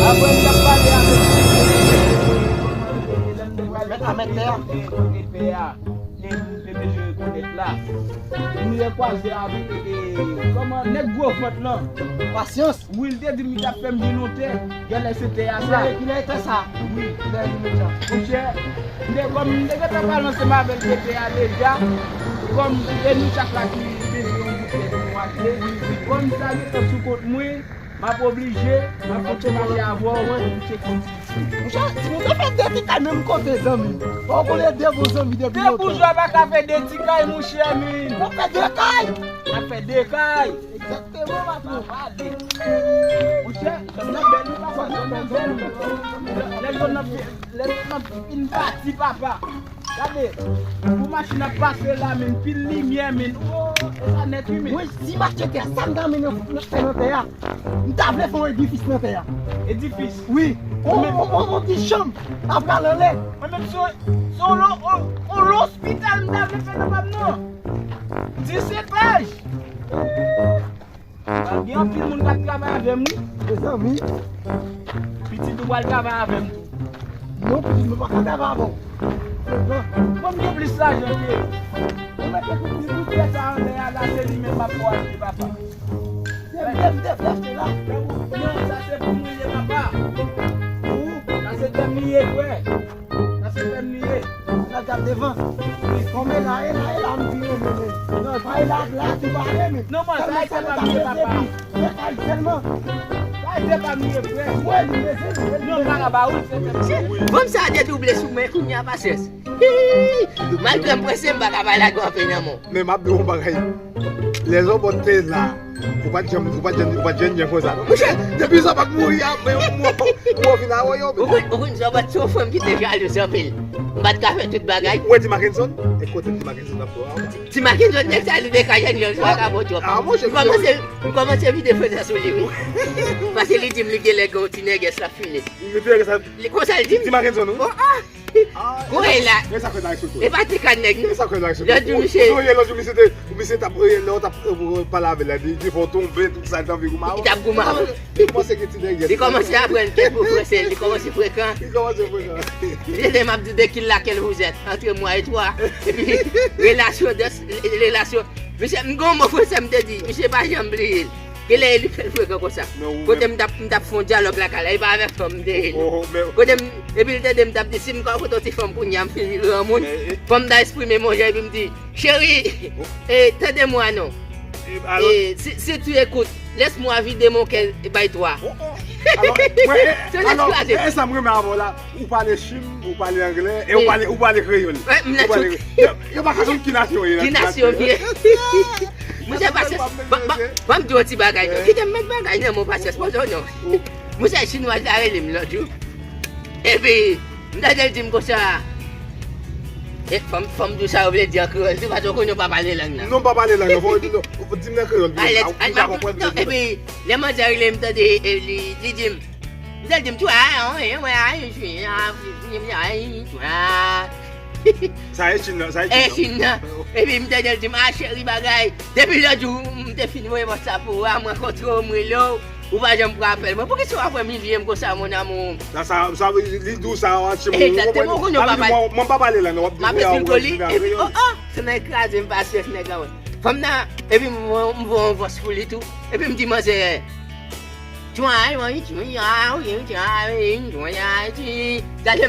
apre m t ap pale avèk Mèt a mèt tè a. Kote pè a. E m te bezwen rekonèt la. M rekwaze avèk, e, kòman, nèg gwo vant lan. Pasyans. Wi, l te di m li t ap fè m vin yon tè. Genlè se tè a sa. Kilè, kilè tè sa? Wi. Kilè vin yon tè? Monchè, m te, kòm m te gentan pale ansanm avè l de tè a deja, kòm e nou chak la ki bezwen yon bout tè pou nou achte, kòm sa gentan sou kont mwen, m ap oblije, m ap oblije mache avè w, mwen, m se konn Monchè, si nou te fè de ti kay menm kote, zanmi. Ou konnen de bon zanmi depi lontan. De boujwa pa ka fè de ti kay, monchè, men. N ap fè de kay. N ap fè de kay. Egzakteman, patwon. Pale. Monchè, zòn nan bèl, wi, papa, zòn nan bèl. Lè zòn nan, lè zòn nan fin pati, papa. Gade, pou machin ap pase la, men pil limyè, men. Oh, e sa nèt, wi, men. Mwen, si m achte tè a, sa m ta renmen fè nan tè a? M ta vle fè yon edifis nan tè a. Edifis? Wi. On, on, on, on ti chanm ap pral anlè. Mwen menm se, se on lo-, on, on lospital m ta vle fè nan pa m nan. Dis etaj. Gen anpil moun k ap travay avè m, wi. Mezanmi. Pitit ou pral travay avè m tou. Non, pitit mwen pa ka travay avè w. Bon, m gen plis lajan ke ou. Ou mete tout ti bout tè sa anlè a la, se li menm m ap fè w achte, papa. Dev, dev, dev, dev, se la. Non, sa se pou mwen ye, papa. Ou? Sa se tè m li ye, frè. Sa se tè m li ye. La, gad devan. Kòm e la, e la, e la, m vire, men, men. Non, pa e la, la, tou bare, men. Non, mwen, sa e tè pa m ye, papa. Mwen kay sèlman. Sa e tè pa m ye, frè. Mwen, li mezanmi, mwen, li mezanmi. Non, m pa ka ba ou l, se tè m ye. Bon, sa a te double sou mwen, kounye a, pasyans. Hihihi! Malgre m prese, m pa ka bay lagè anpil nan men w. Men m ap di w yon bagay. Lè Zòbòt te la, ou pa t janm, ou pa t janm, ou pa t janm di anyen konsa, non. Monchè, depi Zòbòt mouri a, men ou, ou, ou vin a woyo, men. Ou konn, ou konn Zòbòt se yon fanm ki te jalouz anpil. M pa t ka fè tout bagay. Ou wè Ti Mackenson? E kote Ti Mackenson ap fè a? Ti Mackenson, nèg sa, li te ka jèn, jèn, sa ka bon twòp. Ah, monchè, m kòmanse, m kòmanse vide fè sa sou li, wi. Paske li di m li genlè gen yon ti nègès l ap file. Li te sa. Li konsa l di m. Ti Mackenson, wi. Oh, ah! Gwo e la. E sa kwè la sou tou. E pa ti ka nèg, non. E sa kwè la sou tou. Lòt jou, misye. Ou sonje lòt jou, misye te, misye t ap, e, lè w t ap, e, pale avè l la, li, li fè w tonbe, tout sa, li t ap vin goumen avè w. Li t ap goumen avè w. Li kòmanse gen ti nègès. Li kòmanse aprann kèk mo fransè, li kòmanse frekan. Li kòmanse frekan. Li te m ap di de ki lakèl vous êtes, entre moi et toi. Epi, relasyon de, relasyon. Misye, m gon mo fransè m te di, misye pa janm bliye l. Genlè e li k fè l frekan konsa. Kote m t ap, m t ap fè yon dyalòg lakay la, e pa avèk fanm m te ye, non. Kote m, epi l tande m t ap di, si m ka kote yon ti fanm kounye a, m fin granmoun. Fò m ta eksprime m yon jan, epi m di, cheri, e, tande mwa non. E, si, si tu écoutes, laisse-moi vider mon cœur by toi. Alò, mwen, e, alò, e sa m renmen avè w la. Ou pale chim, ou pale anglè, e ou pale, ou pale kreyòl. Ou pale kreyòl. Yo, yo pa ka konn ki nasyon w ye, nan ki nasyon w ye. Monchè, pasyans, ban m di yon ti bagay, non. Kite m met bagay nan men w, pasyans, poze w non. Monchè, chinwaz la rele m lòt jou. Epi, m tande l di m konsa, e, fò m, fò m di w sa yo vle di an kreyòl tou, paske w konnen w pa pale lang nan. Non, m pa pale lang nan, fò w di, non, di m nan kreyòl, byen, ou pa konprann. Epi, lè manzè rele m, tande, e, li, li di m, Misye di m, tu as, tu as. Sa e Chin nan, sa e Chin nan. E Chin nan. Epi m tande l di m, a cheri bagay. Depi lòt jou, m te fin voye WhatsApp ou a, mwen kontre w, m rele w. Ou pa janm pran apèl mwen. Poukisa w ap fè m imilye m konsa, mon amour? Sa, sa, sa, li di w sa an Chin. Egzakteman, ou konnen w pa pale. Mwen pa pale la, non, w ap di m, epi, oh, oh, se nan kraze m pasyans nèg la, mwen. Fanm nan, epi m, m voye yon vòs pou li tou. Epi m di manzè, Gade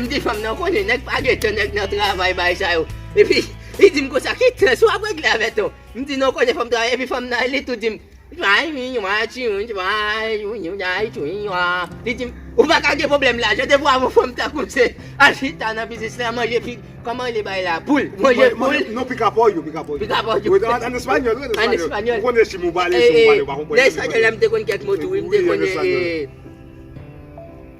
m di fanm nan, ou konnen nèg pa gen tan, nèg nan travay, bagay sa yo. Epi, li di m konsa, ki tan sa w ap regle avè l tou? M di non, ou konnen fanm travay, epi fanm nan, li tou di m, li di m, ou pa ka gen pwoblèm lajan, depi w ap yon fanm tankou m se al chita nan biznis la, manje fi, kòman rele bagay la? Poul. Manje poul. Non, pikapòyo, pikapòyo. Pikapòyo. An espanyòl, wi, an espanyòl. Ou konnen chim ou pale, chim ou pale, ou pa konprann. Nan espanyòl la, m te konn kèk mo tou, wi, m te konn, e,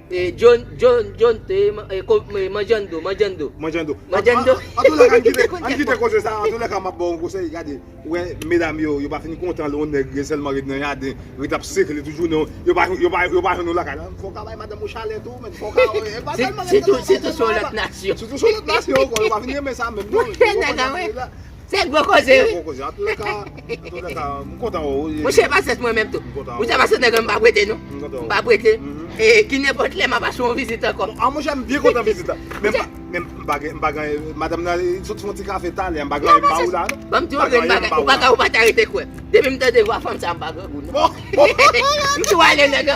E, John, John, John te, e, ko-, e, Manjando, Manjando. Manjando. Manjando. An, an, an tou lè ka, ann kite, ann kite koze sa, an tou lè ka, m ap ba w yon konsèy, gade, ou wè, medam yo, yo pa fin kontan lè yon nèg gen sèlman ret nan jaden, ret ap sekle toujou, non, yo pa, yo pa, yo pa jwenn yon lakay. Fò w ka bay madanm ou chalè tou, men fò w ka, e, pa sèlman ret nan jaden, sitou, sitou se yon lòt nasyon. Sitou se yon lòt nasyon ankò, yo pa fin renmen sa menm, non, yo kontan ret la. Se gwo koze, wi. Gwo koze. An tou lè ka, an tou lè ka, m kontan wè w, wi. Monchè, pa sèt mwen menm tou. M kontan wè w. Monchè, pa sèt nèg m pa prete, non. M kontan wè w. M pa prete. Mhm. E ki nenpòt lè, m ap achte yon vizit ankò. Bon, a, monchè, m byen kontan vizit la. Men m pa, men m pa gen, m pa gen, madanm nan, li sot fè yon ti kafe talè, m pa gen anyen m ba ou la, non. Ban m di yon grenn bagay, ou pa ka, ou pa ta rete kwè. Depi m tande vwa fanm sa, m pa grangou, non. Bon, bon. M tou ale, nèg.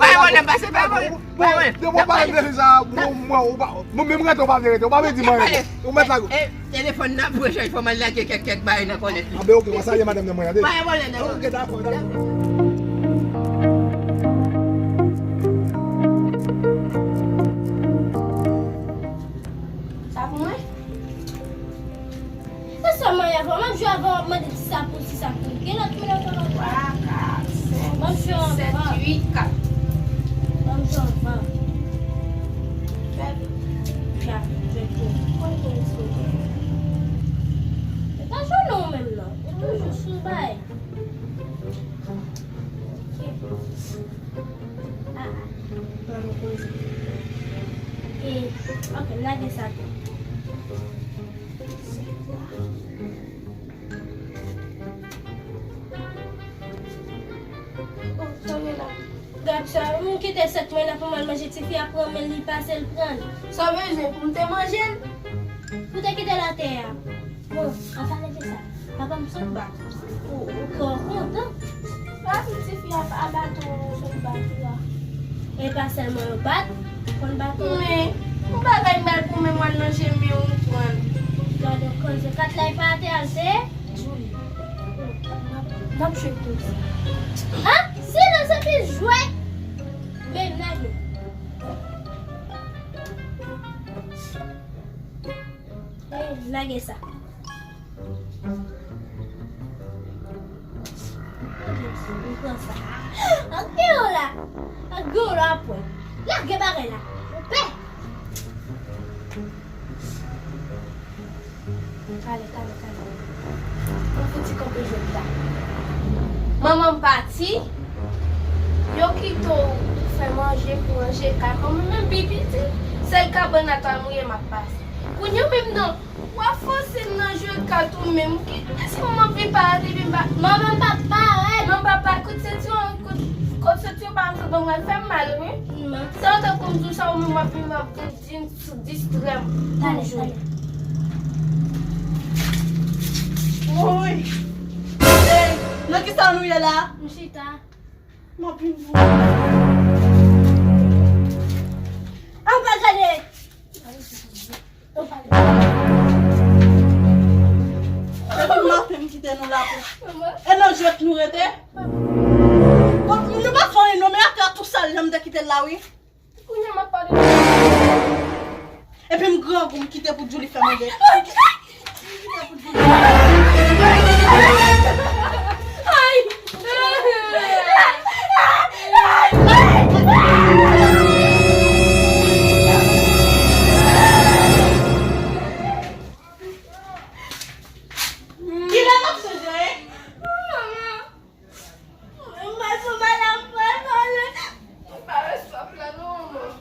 Bay mwen, m pase, bay mwen. Bon, depi w pale de sa, mwen, mwen, ou pa, mwen menm rete, ou pa vle rete, ou pa vle di mwen rete. Ou mèt la. E, telefòn nan, pou echanj, fò m al lage kèk, kèk bagay nan kòlèt. A, ben, oke, w a salye madanm nan mwen, tande. Pa gen pwoblèm, dakò. Oke, dakò, dakò. Sa pou mwen? E sèlman y ap, m ap jwe avè w, w ap mande ti sa pou ti sa pou li. Gen lòt moun ankò nan twa, kat, senk, sis, sèt, uit, kat. M ap jwe anvan. Fè vit. Fè vit, fè vit. Konn konn sou. E pa jwe non menm non. Ou toujou sou bay. Ah, ah. Ban nou poze. E, ok, m lage sa tou. Oh, sa gen la. Gad sa, m kite sèt mwen la pou m al manje, tifi a pran men li pase l pran l. Sa w bezwen pou m te manje l? Pou te kite l atè a. Bon, an pale de sa, papa m sot bat ou. Ou, ou twò kontan. Pa di tifi a pa bat ou, sot bat ou a. E pa sèlman yo bat, konn bat ou. Men, yon bagay m ba l pou men m al nan chemen ou pran l. Gade yon koze, kat la e pa atè a l te ye? Julie, m ap jwe pou sa. Ah, silans epi jwe. Men m lage. Hey, lage sa. M pran sa. Ak gen w la. Ak gen w la pwen. Lage bagay la. Ou pè. Kale, kale, kale. Mwen fouti kanpe jwèt la. Manman m pati. Yo kite w fè manje pou ranje kay. Kòm mwen menm pi piti, sèl kabann atò a mouye m ap pase. Kounye a menm nan, w ap fòse m nan jwe kat ou menm. Ki, si manman vin parèt epi m pa. Manman pa parèt. Manman pa parèt. Kout senti, kout, kout senti, pa m sot ban mwen fè m mal, wi. Sa w tankou m di w sa, ou menm w ap vin, w ap vin di m sou distrè m. Talè, talè. Woy! Ey, nan kisa nou ye la? M chita. M ap vin pou ou. An pa gade! Depi maten m kite nou la pou. E nan jwèt nou rete? Bon, nou pa fè anyen non, men atè a tou sal jan m te kite l la wi. Kounye a m ap pale. Epi m grangou, m kite pou Djouly fè manje. Ay! Kilè n ap chanje? Mwen sou madanm mwen, mwen. Mwen pa wè sòt la non, manman.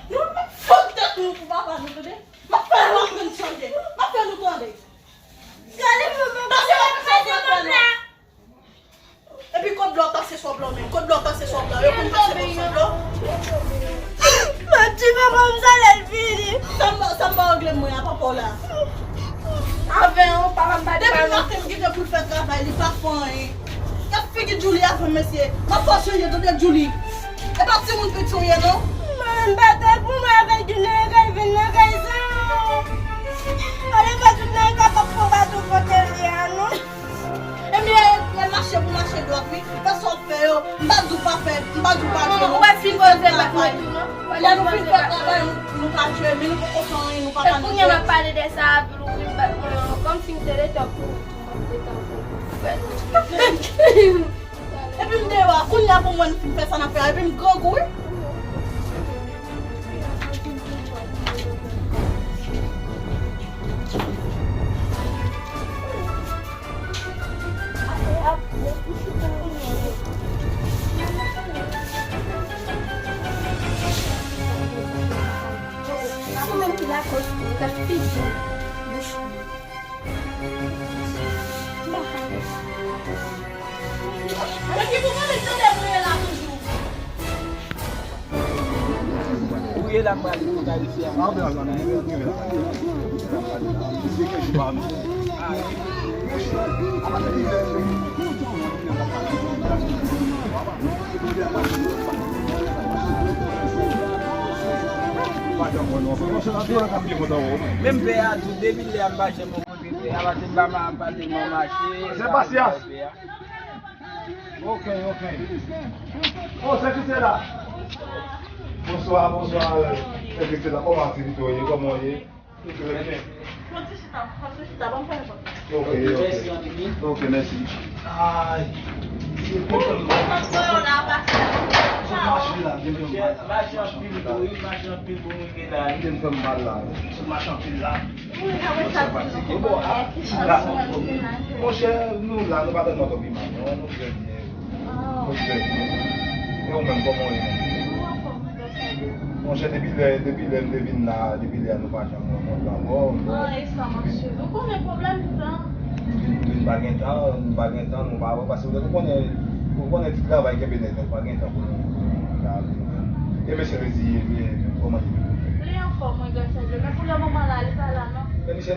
Nou pa fout tèt nou pou papa nou, tande. M ap fè nou aprann chanje. M ap fè nou tande. Gade manman, pase, pase kòb la. Epi kot dlo ap pase sou blan menm? Kot dlo ap pase sou blan? Yo konn pase kot sou blan? Mwen di manman m sa lè l vini. Sa m, sa m pa regle mwen a papa w la. Avè w, papa m pa te. Depi maten m kite pou l fè travay, li pa fè anyen. Gad figi Djouly avè m, mesye. M ap fè w chanje, tande Djouly. E pa timoun piti w ye, non. Mwen m pa te pou mwen avè Djouly nan kay vin nan kay sa. Ale fè tout nan kay pa pou bato kote l ye a, non. Ebyen, lè mache pou mache dwat, wi. Fè sa w ap fè yo. M pa di w pa fè, m pa di w pa jwe, non. Ou pa sipoze bat mwen tou, non. Lè nou fin fè travay, nou, nou ka jwe, men nou poko fè anyen, nou pa ka nan jwe. E kounye a m ap pale de sa, apre ou vin bat mwen, kòmsi m te detan pou ou. Epi m deyò a, kounye La pou mwen, m fin fè sa n ap fè a, epi m grangou, wi. Ou ye la, m prale pou Ayiti a. Menm pè a tou, depi lè a m pa janm kote pè a, paske m pa ma-, pa tèlman mache. Se pasyans. Ok, ok. Oh, sè Christela. Bonswa, bonswa, euh, sè Christela. Kòman aktivite w ye? Kòman w ye? Tout trè byen. Pran ti chita, pran ti chita, ban m fè yon pòt. Ok, ok. Ok, mèsi. Ay. Ou konn sa k voye w la, pase. Mache la, gen yon mal la. Mache anpil tou, wi, mache anpil pou m rive la, wi. Gen fè m mal la, wi. Mache anpil la. Monchè, nou la, nou pa tèlman twò pi mal, non, nou trè byen. Nou trè byen. E ou menm, kòman w ye menm? Monchè, depi lè, depi lè m te vin la, depi lè a nou pa janm rankontre ankò. Bon. Ou konnen pwoblèm tan. M vin, m vin pa gen tan, m pa gen tan, nou pa wè, paske ou konnen, ou konnen ti travay kenbe nèg, nou pa gen tan pou nou, pou nou la. E mesye reziye li, kòman li ye? Li anfòm, wi, grasye a Dye. Men pou le moman la, li pa la, non. Men misye,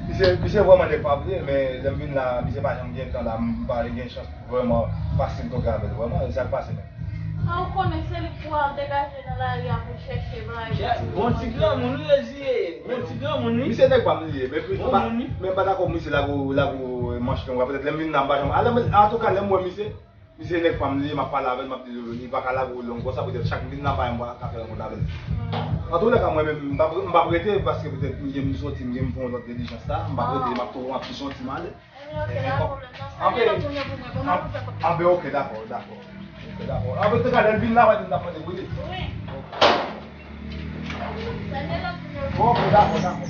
misye, misye vrèman nèg pa vle, men lè m vin la, misye pa janm gen tan la, m pa gen chans vrèman pase m kontre avè l vrèman, e sa k pase menm. A, ou konnen se li k pou al degaje nan lari a pou chèche bagay. Bon ti granmoun, wi, reziye. Bon ti granmoun, wi. Misye nèg pa m li ye, men m pa, men m pa dakò pou misye lage, lage manch long la, petèt lè m vin la, m pa janm, alè, antouka, lè m wè misye, misye nèg pa m li ye, m ap pale avè l, m ap di l, li pa ka lage w long konsa, petèt chak m vin la, m pa janm ka fè rankont avè l. Antoulèka, mwen menm, m p ap, m p ap rete, paske petèt m gen m soti, m gen m fè yon lòt dilijans la, m p ap rete, m ap tou, m ap touche yon ti male. Ebyen, ok, pa pwoblèm, non. Sa gen lòt moun yo pou mwen, bon, m ap fè kòb. Anben, ok, dakò, dakò. Ok, dakò. Anben, te gade, lè l vin la, w a di m t ap mande pou li. Wi. Ok. Sa gen lòt moun yo pou mwen. Bon, ok, dakò, dakò.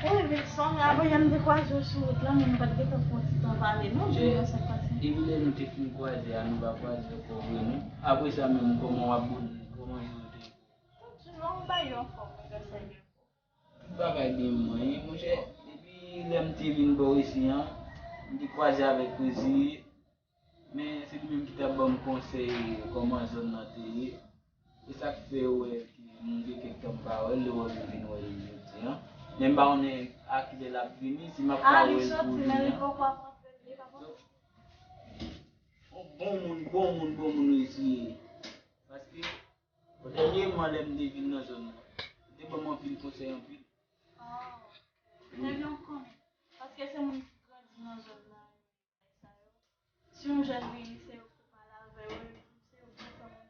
Wi, Wilson, avan yè m te kwaze w sou wout la, men nou pa t gentan pran ti tan pale, non, pou nou wè sa k pase. Depi lè nou te fin kwaze a, nou pa kwaze ankò vre, non. Apre sa menm, kòman w ap boule? Kòman je w te ye? Tout long bay yo anfòm, wi, grasye a Dye. Tout bagay byen pou mwen, wi, monchè. Depi lè m te vin bò isi an, m te kwaze avèk Rezi, men se li menm ki t ap ban m konsèy kòman zòn nan te ye. E sa k fè w wè ke m gen kèk tan m pa wè l, lè w wè m vin wè l jodi an. Men m pa konnen a kilè l ap vini, si m ap ka wè l pou jodi an. Yon bon moun, bon moun, bon moun Rezi ye. Paske, dènyèman, lè m te vin nan zòn nan, li te ban m anpil konsèy, anpil. Ah. Ebyen, ou konnen. Paske se moun ki grandi nan zòn nan, sa yo. Si yon jèn vini, se yo ki pou pale avè yo, se yo ki pou fè moun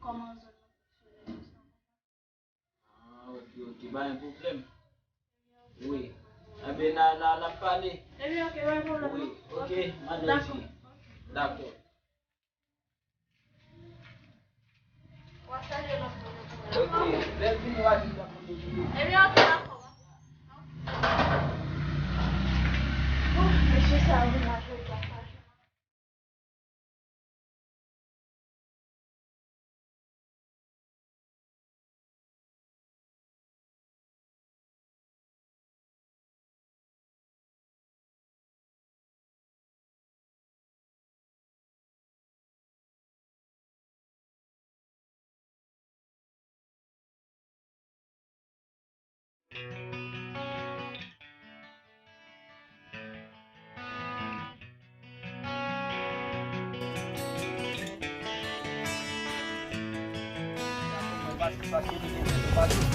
kòman zòn nan fonksyone, tout sa. Ah, ok, ok, pa gen pwoblèm. Wi. Enben, n a, n a, n ap pale. Ebyen, ok, pa gen pwoblèm, non. Wi, ok, madam. Dakò. Dakò. W a salye lòt moun yo pou mwen. Ok, lè l vini, w a di l lòt moun yo pou mwen. Ebyen, ok, dakò. Oh, mesye sa yo vin la jodi a.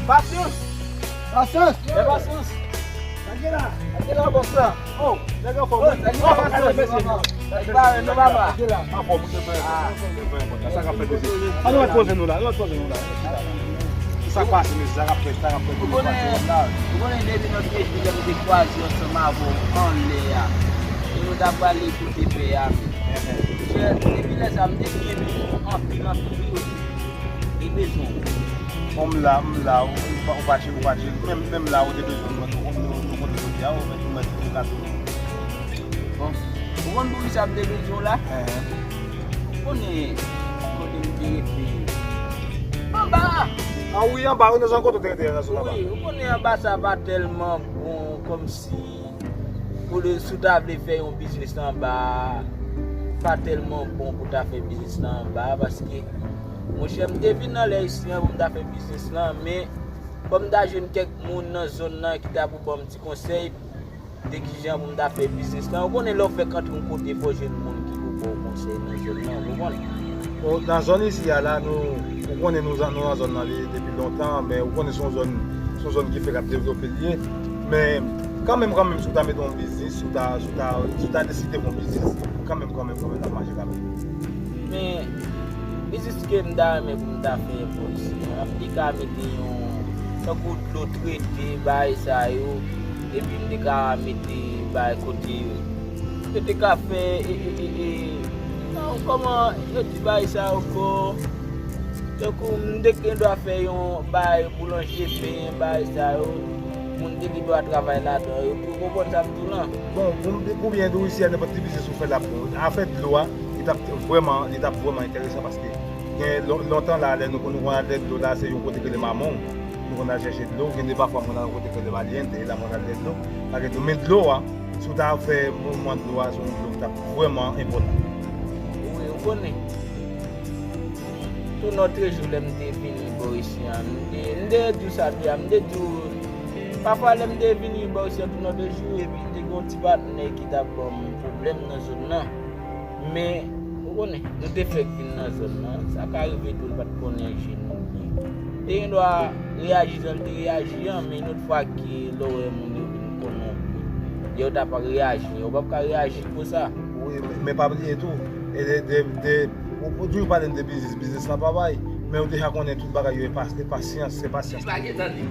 Pasyans! Pasyans! Fè pasyans! Sa gen la? Sa gen la, bòs la? Oh, nèg anfòm, wi. Nèg anfòm, mesye. Nèg parèy nou, papa. Anfòm, wi, se vrè. Sa k ap fèt, mesye? Ann nou mèt poze nou la, nou mèt poze nou la. Sa k pase, mesye? Sa k ap fèt, sa k ap fèt pou nou pase wòm la? Ou konnen depi nan peyi lè m te kwaze ansanm avè w anlè a, e nou ta prale kote pè a. Monchè, depi lè sa a, m te byen bezwen w anpil, anpil, wi, wi. E bezwen w. Bon, m la, m la, ou, ou pa, ou pa tcheke, ou pa tcheke. Menm, menm la, ou te bezwen mwen, nou, nou, nou konn kote a, ou mèt, ou mèt, ou ka tou. Bon, ou konn poukisa m te bezwen w la? Ou konnen kote m te rete anba. Ah wi, anba, wi, nan zòn kote w te rete, nan zòn anba. Wi, ou konnen anba sa pa tèlman bon, kòmsi, pou lè, si w ta vle fè yon biznis anba, pa tèlman bon pou ta fè biznis lan anba, paske, monchè, m te vin anlè isi an pou m ta fè biznis lan, men kòm m ta jwenn kèk moun nan zòn nan ki ta pou ban m ti konsèy, de kijan pou m ta fè biznis lan. Ou konnen lè w fèk antre yon kote, fò w jwenn moun ki pou ba w konsèy nan zòn nan, ou konprann? Bon, nan zòn isi a la, nou, ou konnen nou, nou nan zòn nan li depi lontan, men ou konnen se yon zòn, se yon zòn ki fèk ap devlope li ye. Men kanmenm, kanmenm, si w ta mete yon biznis, si w ta, si w ta, si w ta deside fè yon biznis, kanmenm, kanmenm, kanmenm, l ap mache kanmenm. Men, biznis ke m ta renmen pou m ta fè bò isi an, m te ka mete yon, tankou dlo trete, bagay sa yo, epi m te ka mete bagay kote yo. Yo te ka fè, e, e, e, e, non, kòman yo di bagay sa yo ankò? Tankou m te gen dwa fè yon bagay boulanje, pen, bagay sa yo. Moun te gen dwa travay ladan yo. Ou konprann sa m di w lan? Bon, pou m, pou byen di w, isi a, nenpòt ti biznis ou fè l ap bon. Afè dlo a, li t ap vrèman, li t ap vrèman enteresan paske gen lon-, lontan la, lè nou konn, nou konn al dèyè dlo la, se yon kote ki rele Mamon. Nou konn al chèche dlo. Gen de pafwa, mwen al yon kote ki rele Maliente, e la mwen al dèyè dlo. Paske men dlo a, si w ta fè mouvman dlo a, se yon dlo ki t ap vrèman enpòtan. Wi, ou konnen. Tou nòt jou lè m te vini bò isi a, m te, m te di w sa deja, m te di w, pafwa lè m te vini bò isi a tou nòt jou, epi te gen yon ti patnè ki t ap ban m pwoblèm nan zòn nan. Men, ou konnen, nou te fèk vin nan zòn nan, sa ka rive tou l pa t konnen je nou byen. Te gen dwa reyaji jan l te reyaji an, men yon lòt fwa ke lè w wè moun yo vin konnen w byen, lè yo t ap reyaji, ou p ap ka reyaji konsa. Wi, men, men pa bliye tou, e de, de, de, ou, ou toujou pale m de biznis, biznis lan pa bay, men ou deja konnen tout bagay yo e pa-, e pasyans, se pasyans. Li pa gen tande.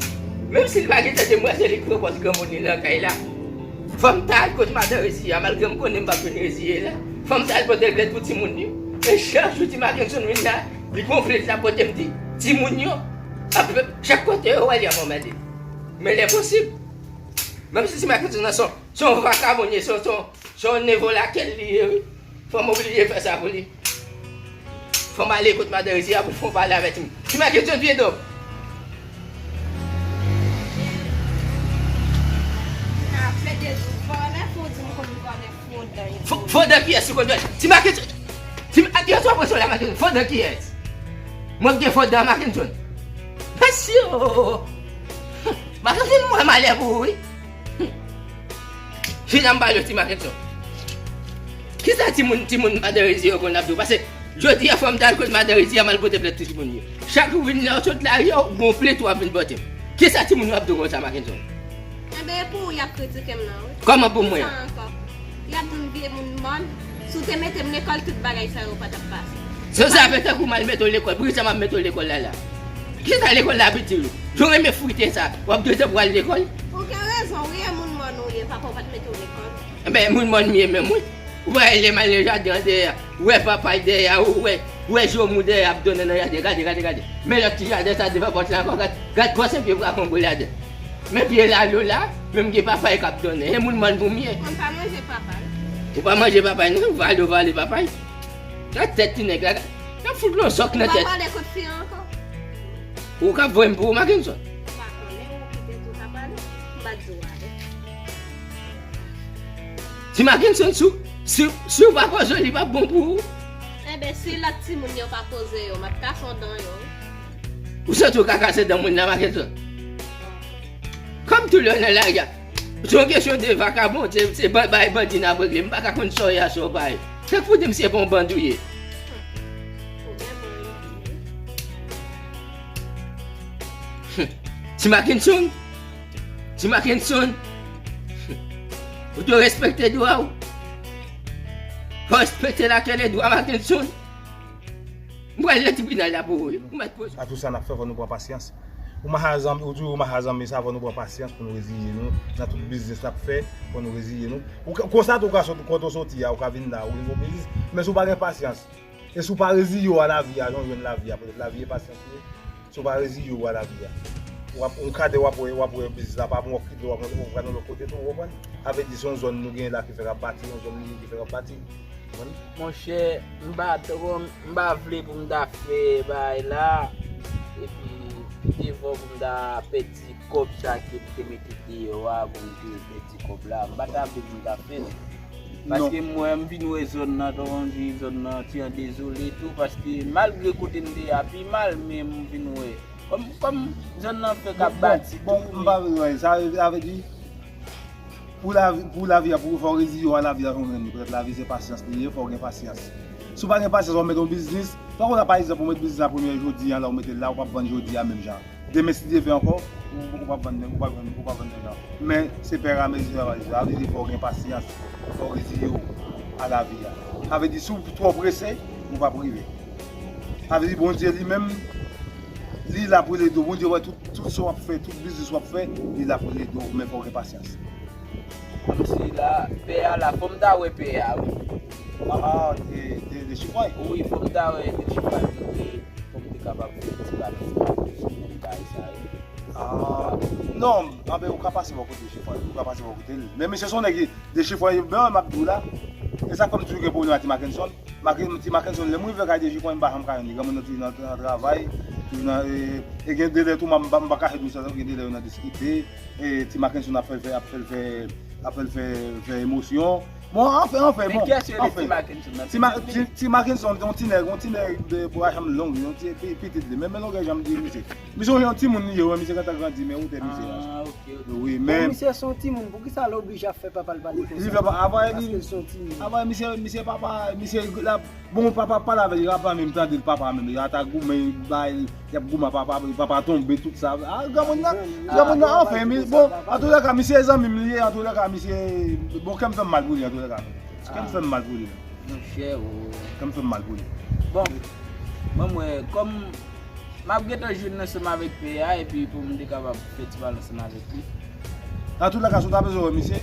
Menm si li pa gen tande, m wè se li ki pran pòz granmoun li nan kay la. Fò m ta al kot madan Rezi a, malgre m konnen m p ap jwenn Rezi la. Fò m ta al pote l plent pou timoun yo. E chak jou Ti Mackenson vin la, li gon plent l ap pote m di, timoun yo, ap, chak kote yo wè li ap anmède. Men l enposib. Menm si Ti Mackenson nan se yon, se yon vakabon li ye, se yon, se yon, se yon nevo lakèl li ye, wi. Fò m oblije fè sa pou li. Fò m ale kot madan Rezi a pou l fè yon pale avè timoun. Ti Mackenson, vye dòm. Fo-, fo dan kiyès ou konn jwenn? Ti Mackenson. Ti, a, yo sou presyon la, Mackenson. Fo dan kiyès? Mwen gen fo dan Mackenson. Mesye, oh, oh, oh. Mackenson, mwen malè pou ou, wi. Fina m pale w, Ti Mackenson. Kisa timoun, timoun madan Rezi yo konn ap di w? Paske jodi a fò m t al kot madan Rezi a, m al pote plent pou timoun yo. Chak jou w vin la, w sot lari a, w gon plent w ap vin pote m. Kisa timoun yo ap di w konsa, Mackenson? Enben, e pou ou y ap kritike m nan, wi. Kòman pou mwen? Kisa ankò? Y ap di m vye moun mòn. Si w te mete m lekòl, tout bagay sa yo pa t ap pase. Se sa fè tankou m al mete w lekòl. Poukisa m ap mete w lekòl la la? Kisa lekòl la ap itil ou? Jan w renmen frite sa, w ap dwete pou w al lekòl? Ou gen rezon wi, e moun mòn ou ye, papa w pa t mete w lekòl. Enben, moun mòn m ye menm wi. Ou pa wè lè m al nan jaden an dèyè a, ou wè papay dèyè a, ou wè, ou wè jomou dèyè a ap donnen nan jaden, gade, gade, gade. Men lòt ti jaden sa devan pòt la ankò, gad, gad gwosè pye brakon Golyad. Men pye lalo la, men m gen papay k ap donnen. E moun mòn pou m ye. Mwen pa manje papay. Ou pa manje papay non, vale w vale papay. Gad tèt ti nèg la, gad. N ap fout l yon zòk nan tèt. Ou pa pale kot fi an ankò. Ou ka voye m pou ou, Mackenson? M pa konnen, ou kite tou ka pale. M pa di w ale. Ti Mackenson, si, si, si w pa koze, li p ap bon pou ou. Enben, si lòt timoun yo pa koze yo, m ap kase yon dan yo. Ou santi w ka kase dan moun nan, Mackenson? Kòm tou lè w nan lari a, se yon kesyon de vakabon, se, se ba-, bay bandi n ap regle. M pa ka konn sa w ye a, sa w pa ye. Tankou di m se pa yon bandi w ye. Ti Mackenson. Ti Mackenson. Ou dwe respekte dwa w. Fò w respekte lakèl e dwa Mackenson. M pral nan tribinal la pou ou, wi. Ou mèt poze. A tout sa n ap fè, fò nou pran pasyans. Ou mache a zanmi, ou di ou mache a zanmi, sa fò nou pran pasyans pou nou reziye nou nan tout biznis n ap fè, fò nou reziye nou. Ou ka, konsa tou ou ka sot, kote w soti a, ou ka vin la, ou vin fè yon biznis, men si w pa gen pasyans, e si w pa reziye w a lavi a, jan w jwenn lavi a, petèt lavi e pasyans li ye, si w pa reziye w a lavi a, w ap, yon kadè w ap wè, w ap wè biznis la pa bon, w ap kite, w ap, w ap pral yon lòt kote tou, ou konprann? Sa vle di se yon zòn nou genyen la ki fèk ap bati, yon zòn nou ki fèk ap bati. Monchè, m pa twò, m pa vle pou m ta fè bagay la, epi pi devan pou m ta pèdi kòb sa ke m te mete deyò a, pou m te pèdi kòb la. M pa ta vle pou m ta fè l. Paske m wè, m vin wè zòn nan, tonton di zòn nan ti an dezole tou, paske malgre kote m te ye a pi mal, men m vin wè. Kòm, kòm zòn nan fèk ap bati tou, m pa vle wè sa, sa vle di, pou lavi, pou lavi a, pou fò w reziye w a lavi a, jan w jwenn li. Petèt lavi se pasyans li ye, fò w gen pasyans. Si w pa gen pasyans, w ap mete yon biznis, tankou la, pa egzanp, ou met biznis la premye jodi a, la w mete l la, ou p ap vann jodi a menm jan. Demen, si Dye vle ankò, ou, ou p ap vann menm, ou p ap vann, ou p ap vann menm jan. Men, se pè a mezi a, sa vle di fò w gen pasyans, fò w reziye w a lavi a. Sa vle di, si w twò prese, ou p ap rive. Sa vle di, Bondye li menm, li la pou l ede w. Bondye wè tout, tout sa w ap fè, tout biznis w ap fè, li la pou l ede w, men fò w gen pasyans. Kòmsi la, pè a la, fò m ta wè pè a, wi. Ah, de, de, de chifway? Wi, fò m ta wè de chifway pou te, pou m te kapab fè ti balans sou menm bagay sa yo. Ah, non, anben, ou ka pase bò kote chifway, ou ka pase bò kote l. Men misye se yon nèg ki, de chifway, ben, m ap di w la. E sa k fè m toujou gen pwoblèm ak ti Mackenson. Mackenson, ti Mackenson, lè m rive kay de chifway, m pa janm ka jwenn li. Granmoun nan toujou nan, nan travay, toujou nan, e, e gen de lè tou, m, m, m pa kache di w sa, gen de lè yo nan diskite. E ti Mackenson ap fè l fè, ap fè l fè, ap fè l fè, fè emosyon. Bon, anfen, anfen, bon, anfen. Ti Ma-, ti, ti Mackenson, yon ti nèg, yon ti nèg de bwa janm long, yon ti pi-, pitit li. Men, men longè janm di misye. Misye yon timoun li ye, wè, misye gentan grandi, men wotè misye a. Ah, ok, ok. Wi, bon, men misye se yon timoun, poukisa l oblije ap fè papa l pale konsa? Li fè pa, apa, paske li, l se yon timoun. Apa, misye, misye papa, misye la, bon, papa pale avè l, li pa menm tande l papa menm, li ata goumen, bay, y ap goumen papa, papa tonbe, tout sa. Ah, granmoun nan, granmoun nan, anfen, mi, bon, antoulèka, misye zanmi m li ye, antoulèka, misye, bon, kè m fè m mal pou li, antoulèka. Kè m fè m mal pou li. Monchè, o. Kè m fè m mal pou li. Bon, mwen, mwen, kòm m ap gentan jwenn ansanm avèk pè a, epi pou m te kapab fè ti pale ansanm avèk li. Antoulèka, si w ta bezwen wè misye,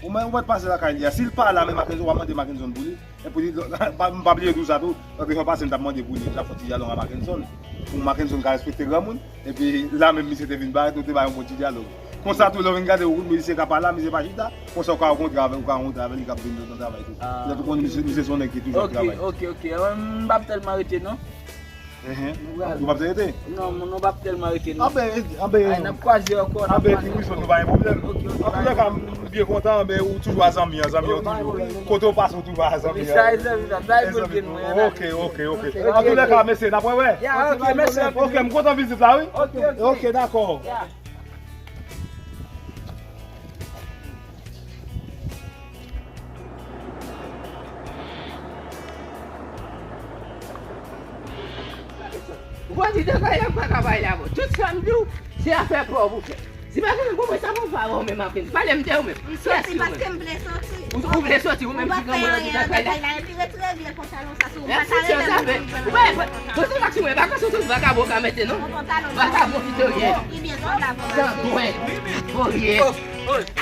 ou mèt, ou mèt pase lakay li a. Si l pa la, men Mackenson, w a mande Mackenson pou li. Epi li, pa, m pa bliye di w sa tou, lòt fwa pase m t ap mande pou li, m t ap fè yon ti dyalòg a Mackenson. Pou Mackenson ka respekte granmoun. Epi la menm misye te vin parèt, nou te bay yon bon ti dyalòg. Konsa tou, lè w vin gade, ou, misye ka pa la, misye pa chita. Konsa ou ka rankontre avè l, ou ka rankontre avè l, li k ap vin nan travay tou. Ah. Lè tou konn misye, misye se yon nèg ki toujou ap travay tou. Ok, ok. M p ap tèlman rete, non. Enhen. Nou p ap rete? Non, nou p ap tèlman rete, non. Anben, anben, ay, n ap kwaze ankò, n ap kwaze ankò. Anben, di wi, nou pa gen pwoblèm. Ok, ok. Antouka, m byen kontan, anben, ou toujou a zanmi an, zanmi an toujou. Kote w pase, ou toujou a zanmi an. Sa e zanmi, sa e zanmi an. Ok, ok, ok. Antouka, mesye, n ap wè, wè. Ya, ok, mèsi anpil. Ok, m kontan vizit la, wi. Ok, ok. Ok, dakò. Ya. Ou pa di de bagay la, m pa ka bay la, bon. Tout sa m di w, se afè pa w pou fè. Si pa gen pou mwen, sa pou pa w menm apre. Pale m de ou menm. M soti paske m vle soti. Ou, ou vle soti, ou menm ki granmoun nan lakay la. Ou pa fè anyen nan lakay la, epi retire vye pantalon sa sou ou. Mèsi, sè, sa fè. Ou pa, poze la sou mwen, pa ka soti vakabon ka mete, non. Vakabon ki te ye. Sa bwen. Voye.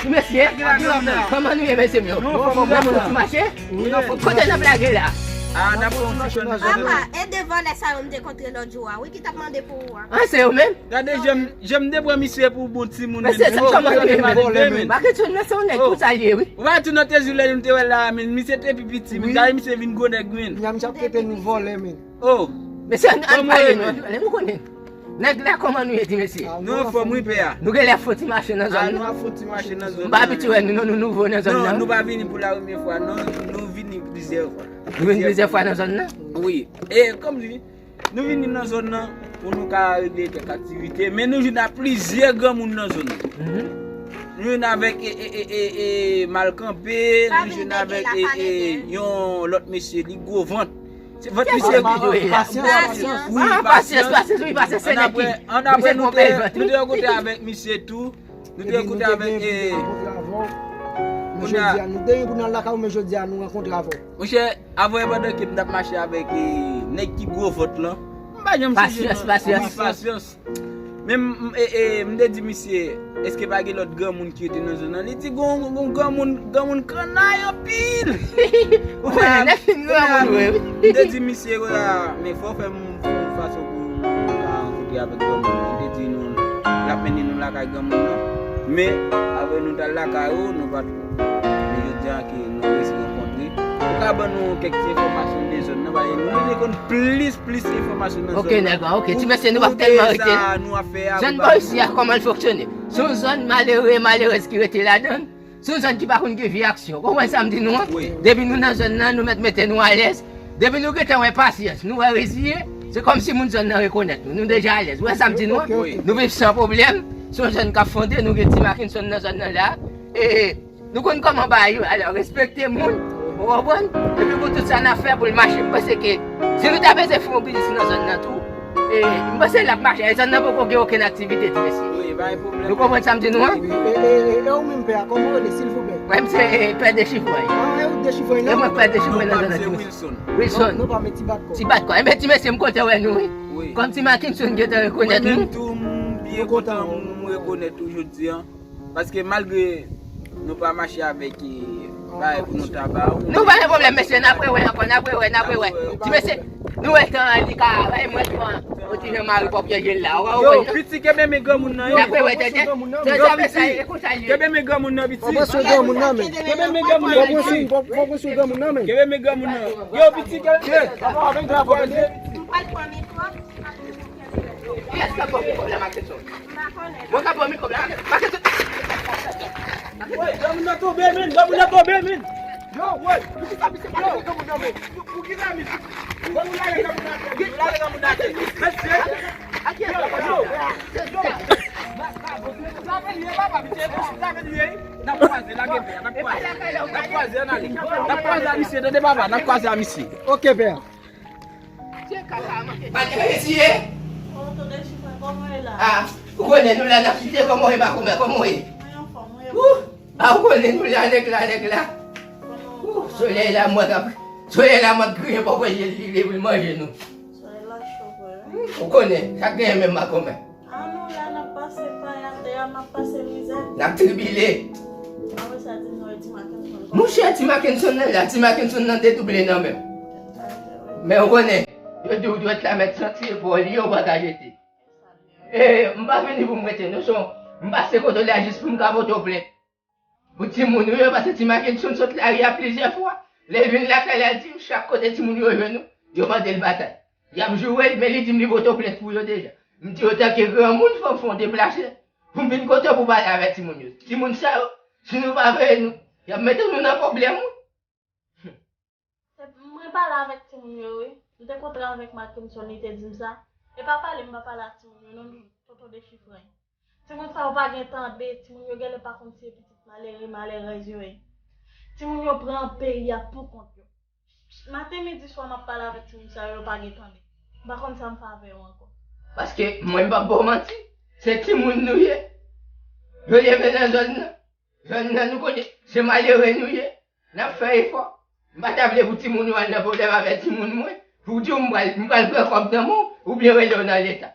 Ti mesye, kòman nou ye, mesye m yo? Granmoun ti mache? Kote n ap lage la? Ah, n ap pran yon ti chan nan zòn nan. Papa, e de vòlè sa yo m te kontre lòt jou a, wi, ki t ap mande pou ou a. Ah, se yo menm? Gade, jan m, jan m te pran misye pou bon timoun, men se sa, kòman nou ye, men? Mackenson, men se yon nèg konsa l ye, wi. Ou pa tou nan te jou lè nou te wè l la, men misye te pi piti, men gade misye vin gwo nèg, men. Kounya misye ap trete nou vòlè, men. Oh. Mesye, ann, ann pale, nou, nou konnen. Nèg la, kòman nou ye, ti mesye? Nou anfòm, wi, pè a. Nou genlè fè yon ti mache nan zòn nan. Nou ap fè yon ti mache nan zòn nan. M pa abitye wè nou, non, nou nouvo nan zòn nan. Non, nou pa vini pou la premyè fwa, non, nou vini plizyè fwa. Nou vin plizyè fwa nan zòn nan? Wi. E, kòm di, nou vini nan zòn nan pou nou ka regle kèk aktivite, men nou jwenn ak plizyè granmoun nan zòn nan. Nou jwenn avèk, e, e, e, e, e, Malkanpe, nou jwenn avèk, e, e, yon lòt mesye, li gwo vant. Se vant misye gwo. Pasyans, pasyans. Wi, pasyans, pasyans, wi, pasyans, se nèg ki, ann apre, nou te, nou te rankontre avèk misye tou. Nou te rankontre avèk, e, men jodi a, nou te gen pou n al lakay ou, men jodi a, nou rankontre avè w. Monchè, avè pandan ke m t ap mache avèk, e, nèg ki gwo vant lan, m pa janm sonje non. Pasyans, pasyans. Wi, pasyans. Men m, m, e, e, m te di misye, èske pa gen lòt granmoun ki rete nan zòn nan? Li di, gon, gon granmoun, granmoun kannay anpil. Ou konnen, nèg fin granmoun, wi, wi. M te di misye, konsa, men fò w fè m yon fason pou nou ka rankontre avèk granmoun nan. M te di nou, l ap mennen nou lakay granmoun nan. Men, apre nou t al lakay ou, nou pa t wè. Men jodi a ke nou resi rankontre. Ou ka ban nou kèk ti enfòmasyon de zòn nan, paske nou bezwen konn plis, plis enfòmasyon nan zòn nan. Ok, dakò, ok. Ti mesye, nou p ap tèlman rete. Zòn pa isi a, kòman l fonksyone? Se yon zòn malere, malerèz ki rete ladan l. Se yon zòn ki pa konn gen vye aksyon. Ou konprann sa m di nou an? Depi nou nan zòn nan, nou mèt mete nou alèz. Depi nou gentan wè pasyans, nou wè reziye, se kòmsi moun zòn nan rekonèt nou. Nou deja alèz. Ou wè sa m di nou an? Nou viv san pwoblèm. Se yon zòn k ap fonde, nou gen Ti Mackenson nan zòn nan la. E, e, nou konn kòman bagay yo. Alò, respekte moun. Ou konprann? Epi pou tout sa n ap fè pou l mache. M panse ke si nou ta bezwen fè yon biznis nan zòn nan tou, e, m panse l ap mache. E zòn nan poko gen okenn aktivite, ti mesye. Wi, pa gen pwoblèm. Nou konprann sa m di nou an? Wi, e, e, e, e ou menm pè a, kòman w rele, silvouplè? Mwen, m se, e, pè Dechifrey. Ah, e ou Dechifrey la? E mwen pè Dechifrey nan zòn nan, ti mesye. Wilson. Non, non, pa men ti bat kò. Ti bat kò. Enben, ti mesye, m kontan wè nou, wi. Wi. Kòm Ti Mackenson gentan rekonèt nou. Mwen menm tou, m byen kontan, m rekonèt ou jodi a. Paske malgre nou pa mache avèk, e, bagay pou nou ta ba ou. Nou pa gen pwoblèm, mesye, n ap rewè ankò, n ap rewè, n ap rewè. Ti mesye, nou wè tan an, li ka, bay mwen tan. Yon ti jan mari pòp yo jel la. Ou wè, ou wè. Yo, piti, kenbe men granmoun nan, yo. N ap rewè, tete. Yo, piti, kenbe men granmoun nan, piti. Kenbe men granmoun nan. Kenbe men granmoun nan. Yo, piti, kenbe. Kiyès k ap ba w mikwo la, Mackenson? Mwen k ap ba w mikwo la, Mackenson. Woy, granmoun nan tonbe, men, granmoun nan tonbe, men. Yo, woy, poukisa misye pa lage granmoun nan, men? Poukisa misye? Ou lage granmoun nan atè, ou lage granmoun nan atè. Mesye, yo, yo. Sa vin ye, papa, misye, sa vin ye. N ap kwaze, lage men, n ap kwaze. N ap kwaze, ann ale. N ap kwaze a misye, tande papa, n ap kwaze a misye. Ok, pè. Malere ti ye. Ah, ou konnen nou la n ap kite kòman w ye makomè, kòman w ye? Ah, ou konnen nou la nèg la, nèg la. Solèy la mwen k ap, solèy la mwen k griyen pòpwè je l li vle pou l manje nou. Ou konnen, sa k genyen menm makomè? Ah non, la n ap pase pay atè a, n ap pase mizè. N ap tribile. Apre sa, di m non, e Ti Mackenson. Monchè, Ti Mackenson nan la, Ti Mackenson nan te double nan men m. Men ou konnen, yo di w dwèt la mèt santi, e pou li yo pa ka jete. E m pa vini pou m rete, non, son, m pase kote w la jis pou m ka pote w plent. Pou timoun ou yo, paske Ti Mackenson sot lari a plizyè fwa. Lè l vin lakay la, l di m chak kote timoun yo jwenn ou, yo mande l batay. Y ap joure l, men li di m li pote w plent pou yo deja. M di yo tanke granmoun, fò m fè yon deplase pou m vin kote w pou pale avèk timoun yo. Timoun sa yo, si nou pa veye nou, y ap mete nou nan pwoblèm, wi. Mwen pale avèk timoun yo, wi. M te kontre avèk Mackenson, li te di m sa. E pa pale m pa pale ak timoun yo, non, tonton Dechifrey. Timoun sa yo pa gen tande, timoun yo genlè pa konn si e pitit malere, malerèz yo ye. Timoun yo pran peyi a pou kont yo. Maten, midi, swa, m ap pale avèk timoun sa yo, yo pa gen tande. M pa konn sa m fè avè yo ankò. Paske mwen, m p ap ba w manti, se timoun nou ye. Yo leve nan zòn nan. Zòn nan nou konnen, se malere nou ye. N ap fè efò. M pa ta vle pou timoun yo al nan pwoblèm avèk timoun mwen, pou w di w m pral, m pral pran kòb nan men w, oubyen rele w nan leta.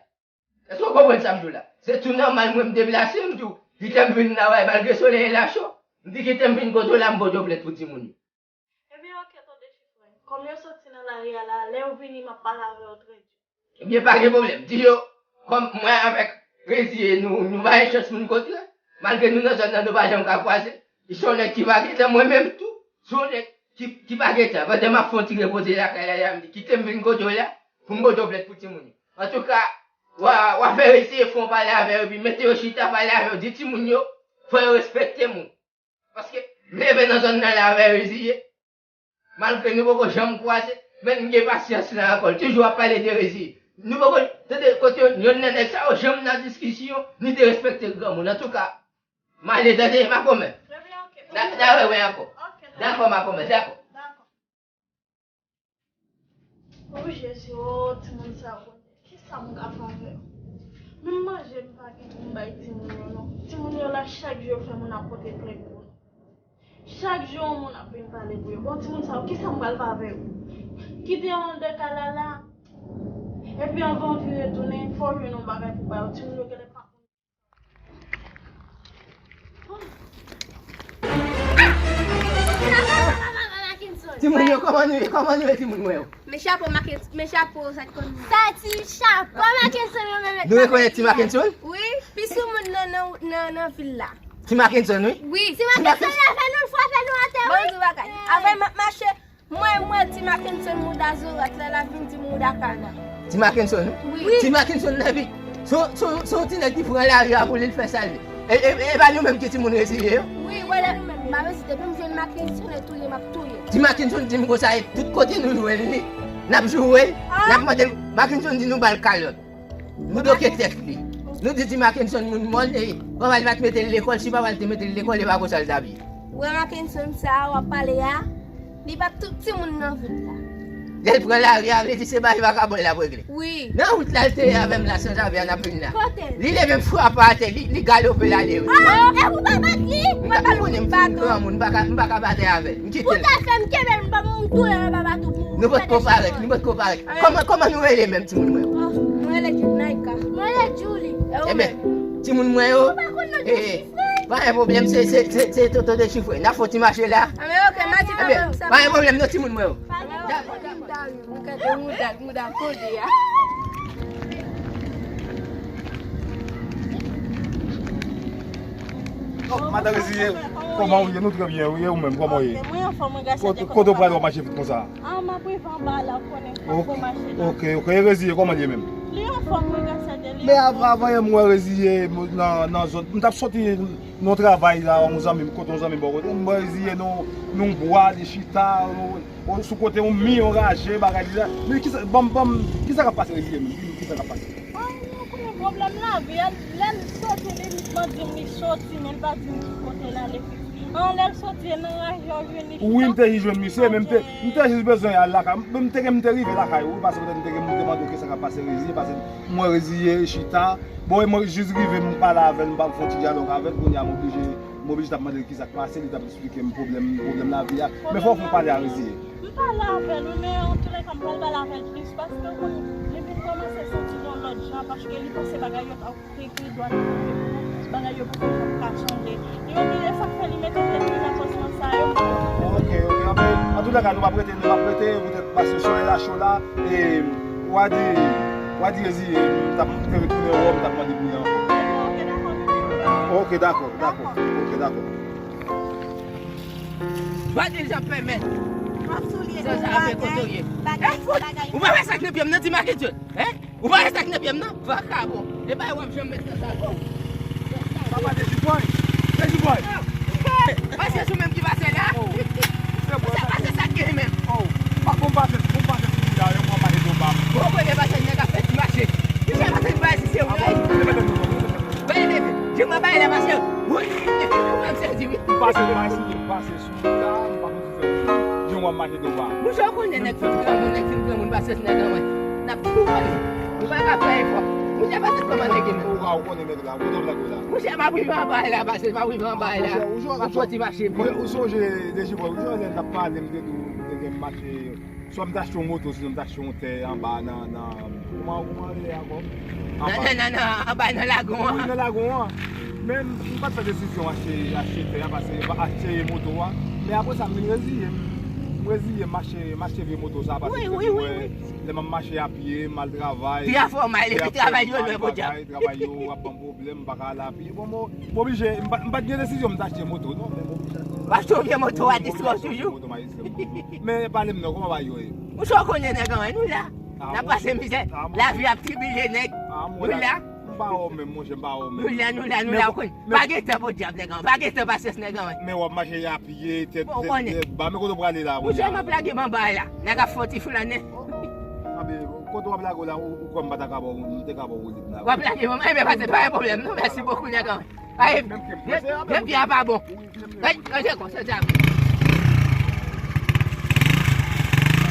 Èske w konprann sa m di w la? Se tou nòmal mwen m deplase, m di w, kite m vin la, wè, malgre solèy la cho, m di kite m vin kote w la, m pote w plent pou timoun yo. Ebyen, oke, tonton Dechifrey. Kòm yo soti nan lari a la, lè yo vini, m ap pale avè yo trè di. Ebyen, pa gen pwoblèm. Di yo, kòm mwen avèk Reziye, nou, nou pa gen chans pou n kontre, malgre nou nan zòn nan, nou pa janm ka kwaze. Li se yon nèg ki pa gen tan, mwen menm tou, se yon nèg ki, ki pa gen tan. Pandan m ap fè yon ti repoze lakay la, la, m di, kite m vin kote w la, pou m pote w plent pou timoun yo. Antouka, w a, w a fè Reziye fè yon pale avè yo, epi mete yo chita, pale avè yo, di timoun yo, fò yo respekte moun. Paske m leve nan zòn nan la avè Reziye. Malgre nou poko janm kwaze, men m gen pasyans lan ankò. L toujou ap pale de Reziye. Nou poko tande kote yonn nan nèg sa yo janm nan diskisyon, ni derespekte granmoun. Antouka, m ale tande, makomè. N a, n a rewè ankò. Dakò, makomè, dakò. O Jezi, o timoun sa yo, kisa m ka fè avè yo? Menm manje m pa gen pou m bay timoun yo non. Timoun yo la chak jou yo fè moun ap pote plent pou nou. Chak jou yon moun ap vin pale pou yo. Bon, timoun sa yo, kisa m pral fè avè yo? Kite yon de kalala. Epi anvan w vire tounen, fò w jwenn yon bagay pou ba yo. Timoun yo genlè pa konn. Timoun yo, kòman nou ye? Kòman nou ye, timoun mwen yo? Men chapo Mackenson, men chapo sa t konn. Sa ti chapo Mackenson yo menm. Nou rekonèt ti Mackenson? Wi, pi sou moun nan, nan, nan, nan vil la. Ti Mackenson, wi. Wi. Ti Mackenson la fè nou l frape nou atè, wi. Bon, di bagay. Avè m ap mache, mwen, mwen, ti Mackenson mouda zorat la, la vin di mouda kana. Ti Mackenson, wi. Wi. Ti Mackenson nan vi. Se yon, se yon, se yon ti nèg ki pran lari a pou li, l fè sa l vle. E, e, e pa nou menm ki timoun reziye yo? Wi, wè lè, m ap di depi m jwenn Mackenson e touye, m ap touye. Ti Mackenson di m konsa, e tout kote nou jwenn li, n ap joure l, n ap mande l, Mackenson di nou ba l kalòt. Nou bloke tèt li. Nou di ti Mackenson moun mòn, e papa l pa t mete l lekòl, si papa l te mete l lekòl, e pa konsa l t ap ye. Wè Mackenson sa a w ap pale a, li bat tout timoun nan vil la. Lè l pran lari a, vle di se bagay vakabon l ap regle. Wi. Nan wout la, l te ye avè m la, sanzave a n ap vin la. Kote l? Li leve m frape atè, li, li galope l ale, wi. Ah, e pou pa bat li? M pa konnen, m se yon granmoun, m pa ka, m pa ka batay avè l. M kite l. Pou sa fè m kenbe l, m pa bon, m touye l, m pa bat ou pou. Nou potko parèt, nou potko parèt. Kòman, kòman nou rele menm, timoun mwen yo? Oh, mwen rele Junaika. Mwen rele Julie. E ou menm? Ebyen, timoun mwen yo, pa gen pwoblèm, se, se, se, se tonton Dechifre. N ap fè yon ti mache la. Ebyen, pa gen pwoblèm non, timoun mwen yo. Dakò, dakò. Mouda, mouda, mouda, kote a? Oh, madan Reziye, kòman ou ye? Nou trè byen, wi, e ou menm, kòman ou ye? Ok, mwen anfòm, mwen gras a Dye. Kote, kote w prale w ap mache vit konsa? Ah, m ap rive anba la, ou konnen, fòk ou mache la. Ok, ok, e Reziye, kòman l ye menm? Li anfòm, mwen gras a Dye, li anfòm. Men avan, avan yè m wè Reziye nan, nan zòn, m t ap soti nan travay la, yon zanmi m, kote yon zanmi m bò kote, m wè Reziye nan, nan yon bwa, li chita, yon, yon, sou kote yon mi, yon raje, bagay li la. Men kisa, ban m, ban m, kisa k ap pase Reziye menm? Di m kisa k ap pase. Ah, nou konnen pwoblèm lavi a, lè l soti, li, li di m li soti, men l pa di m ki kote l ale. An, lè l soti nan raje, w vini chita. Wi, m te jis jwenn misye, men m te, m te jis bezwen al lakay. M te gen, m te rive lakay ou, paske m te, m te gen, m te mande w kisa k ap pase Reziye, paske m wè Reziye chita. Bon, e mwen jis rive, m pale avè l, m pa fè yon ti dyalòg avè l, kounye a m oblije, m oblije t ap mande l kisa k pase, li t ap eksplike m pwoblèm, pwoblèm lavi a. Men fò w fè yon pale a Reziye. M pale avè l, wi, men antoulèka, m pral pale avè l plis, paske w konn, li vin kòmanse santi l yon lòt jan, paske li panse bagay yo t ap Ki, ki dwa te kote pou bagay yo poko janm ka chanje. Li oblije sa k fè li mete tèt li nan pozisyon sa yo. Ok, ok. Anben, antoulèka, nou p ap rete, nou p ap rete, poutèt paske solèy la cho la, e w a di, w a di Reziye, m t ap, m te retounen wè w, m t ap mande pou li ankò. Ok, dakò, nou vini. Ok, dakò, dakò. Ok, dakò. Gade jan pèmèt. M ap soulye nou bagay, bagay, bagay. Ou pa wè sa k nan pye m nan, ti Makedjòn? Hein? Ou pa wè sa k nan pye m nan? Vakabon. E pa w ap janm met nan sa, bon. Papa Dejibòy. Dejibòy. Hey! Mache sou menm ki pase la. Oh. Sa pase sa k gen menm. Oh. Pa bon pase, bon pase sou moun la, yon pran pase do bab. Bon, kote pase nèg ap fè ti mache. Ki fè pase pa si se ou la. Bay leve. Je mwen bay la pase. Wi. Ou fè m sezi, wi. Pase, pase, pase. Yon w ap mache dwat. Mouche, w konnen nèg fin granmoun, nèg fin granmoun, pa sèt nèg anmwen. N ap tou pale. Nou pa ka fè efò. Mouche, pa sèt kòman nèg ye menm. Ou ka, ou konnen nèg la, ou konnen nèg la. Mouche, m ap rive anba la, pase, m ap rive anba la. M ap soti mache. Ou sonje, Dejibòy, ou sonje lè n t ap pale, m te di w, m te gen mache. Swa m t achte yon moto, sinon m t achte yon tè anba nan, nan, kòman, kòman l rele ankò? Nan, nan, nan, nan, anba nan lagon an. Wi, nan lagon an. Men m, m pa t fè desizyon achte, achte tè a, paske m pa achte moto a. Men apre sa, m vin reziye m. M reziye m, m achte, m achte vye moto sa, paske m te di, mwen, lè m ap mache a pye, m al travay. Travay yo lwen podyab. Travay yo ap ban m pwoblèm, m pa ka al a pye. Bon, m oblije, m pa, m pa t gen desizyon m t achte moto, non, men m oblije achte. W achte yon vye moto a distrè w toujou. Moto m a distrè m. Men pale m non, kòman bagay yo ye? Mouche, w konnen nèg anmwen, nou la. N ap pase mizè. Lavi ap tribile nèg. Nou la. M pa wè w menm, monchè, m pa wè w menm. Nou la, nou la, nou la, w konnen. Pa gen tan podyab nèg anmwen, pa gen tan pasyans nèg anmwen. Men w ap mache a pye, tèt, tèt, tèt ba, men kote w prale la, kounye a? Mouche, m ap lage m anba la. Nèg ap fè yon ti flannen. Anben, kote w ap lage w la, ou, ou kwè m pa ta ka ba w, m te ka ba w woulib la. W ap lage m, enben, pa gen pwoblèm, non, mèsi bokou, nèg anmwen. Ay, menm ke m prese, men pye a pa bon. Wi, menm ke m prese. Ranje konsa, djab.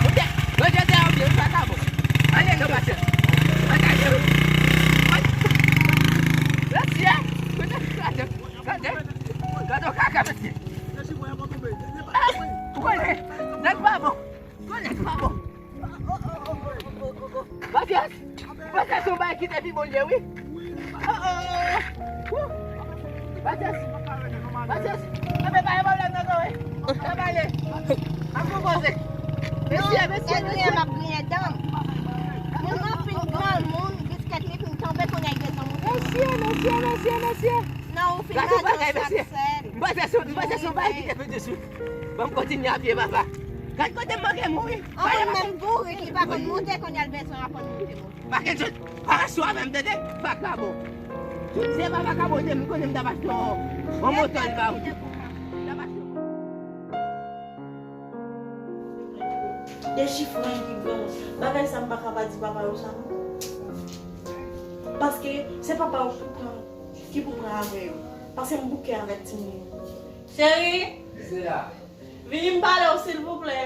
Ou te, ranje dèyè w byen, wi, pa ka bon. Ale, non, pase. Angaje, wi. Mèsi, hein. Gade, gade, gade, kaka, mèsi. Ou konnen, nèg pa bon. Ou konnen, nèg pa bon. Matyas! Matyas, se yon bagay ki te pi bon li ye, wi. Oh, oh, oh. Wou! Matyas! Matyas! Enben, pa gen pwoblèm non, wi. Sa va ale. Ap konpoze. Mesye, mesye, mesye. Griyen, m ap griyen dan m. Moun nan fin granmoun, biskèt li fin tonbe, kounye a li bezwen moute. Mesye, mesye, mesye, mesye. Non, ou fin lage yon sak sèl. Matyas, se yon bagay ki te pi di sou. Ban m kontinye a pye, papa. Gad kote m manke mouri. Yon moun menm bourik, li pa konn moute, kounye a l bezwen aprann moute, moute. Makenson, pa sou avè m, tande? Vakabon. Si w di se pa vakabon, m konnen m t ap achte yon, yon moto li ba ou. M t ap achte yon. Dechifre ki granmoun. Bagay sa m pa ka pa di papa yo sa non. Paske se papa yo ki pran, ki pou pran avè yo. Paske m bouke avèk timoun yo. Cheri, vini m pale w silvouplè.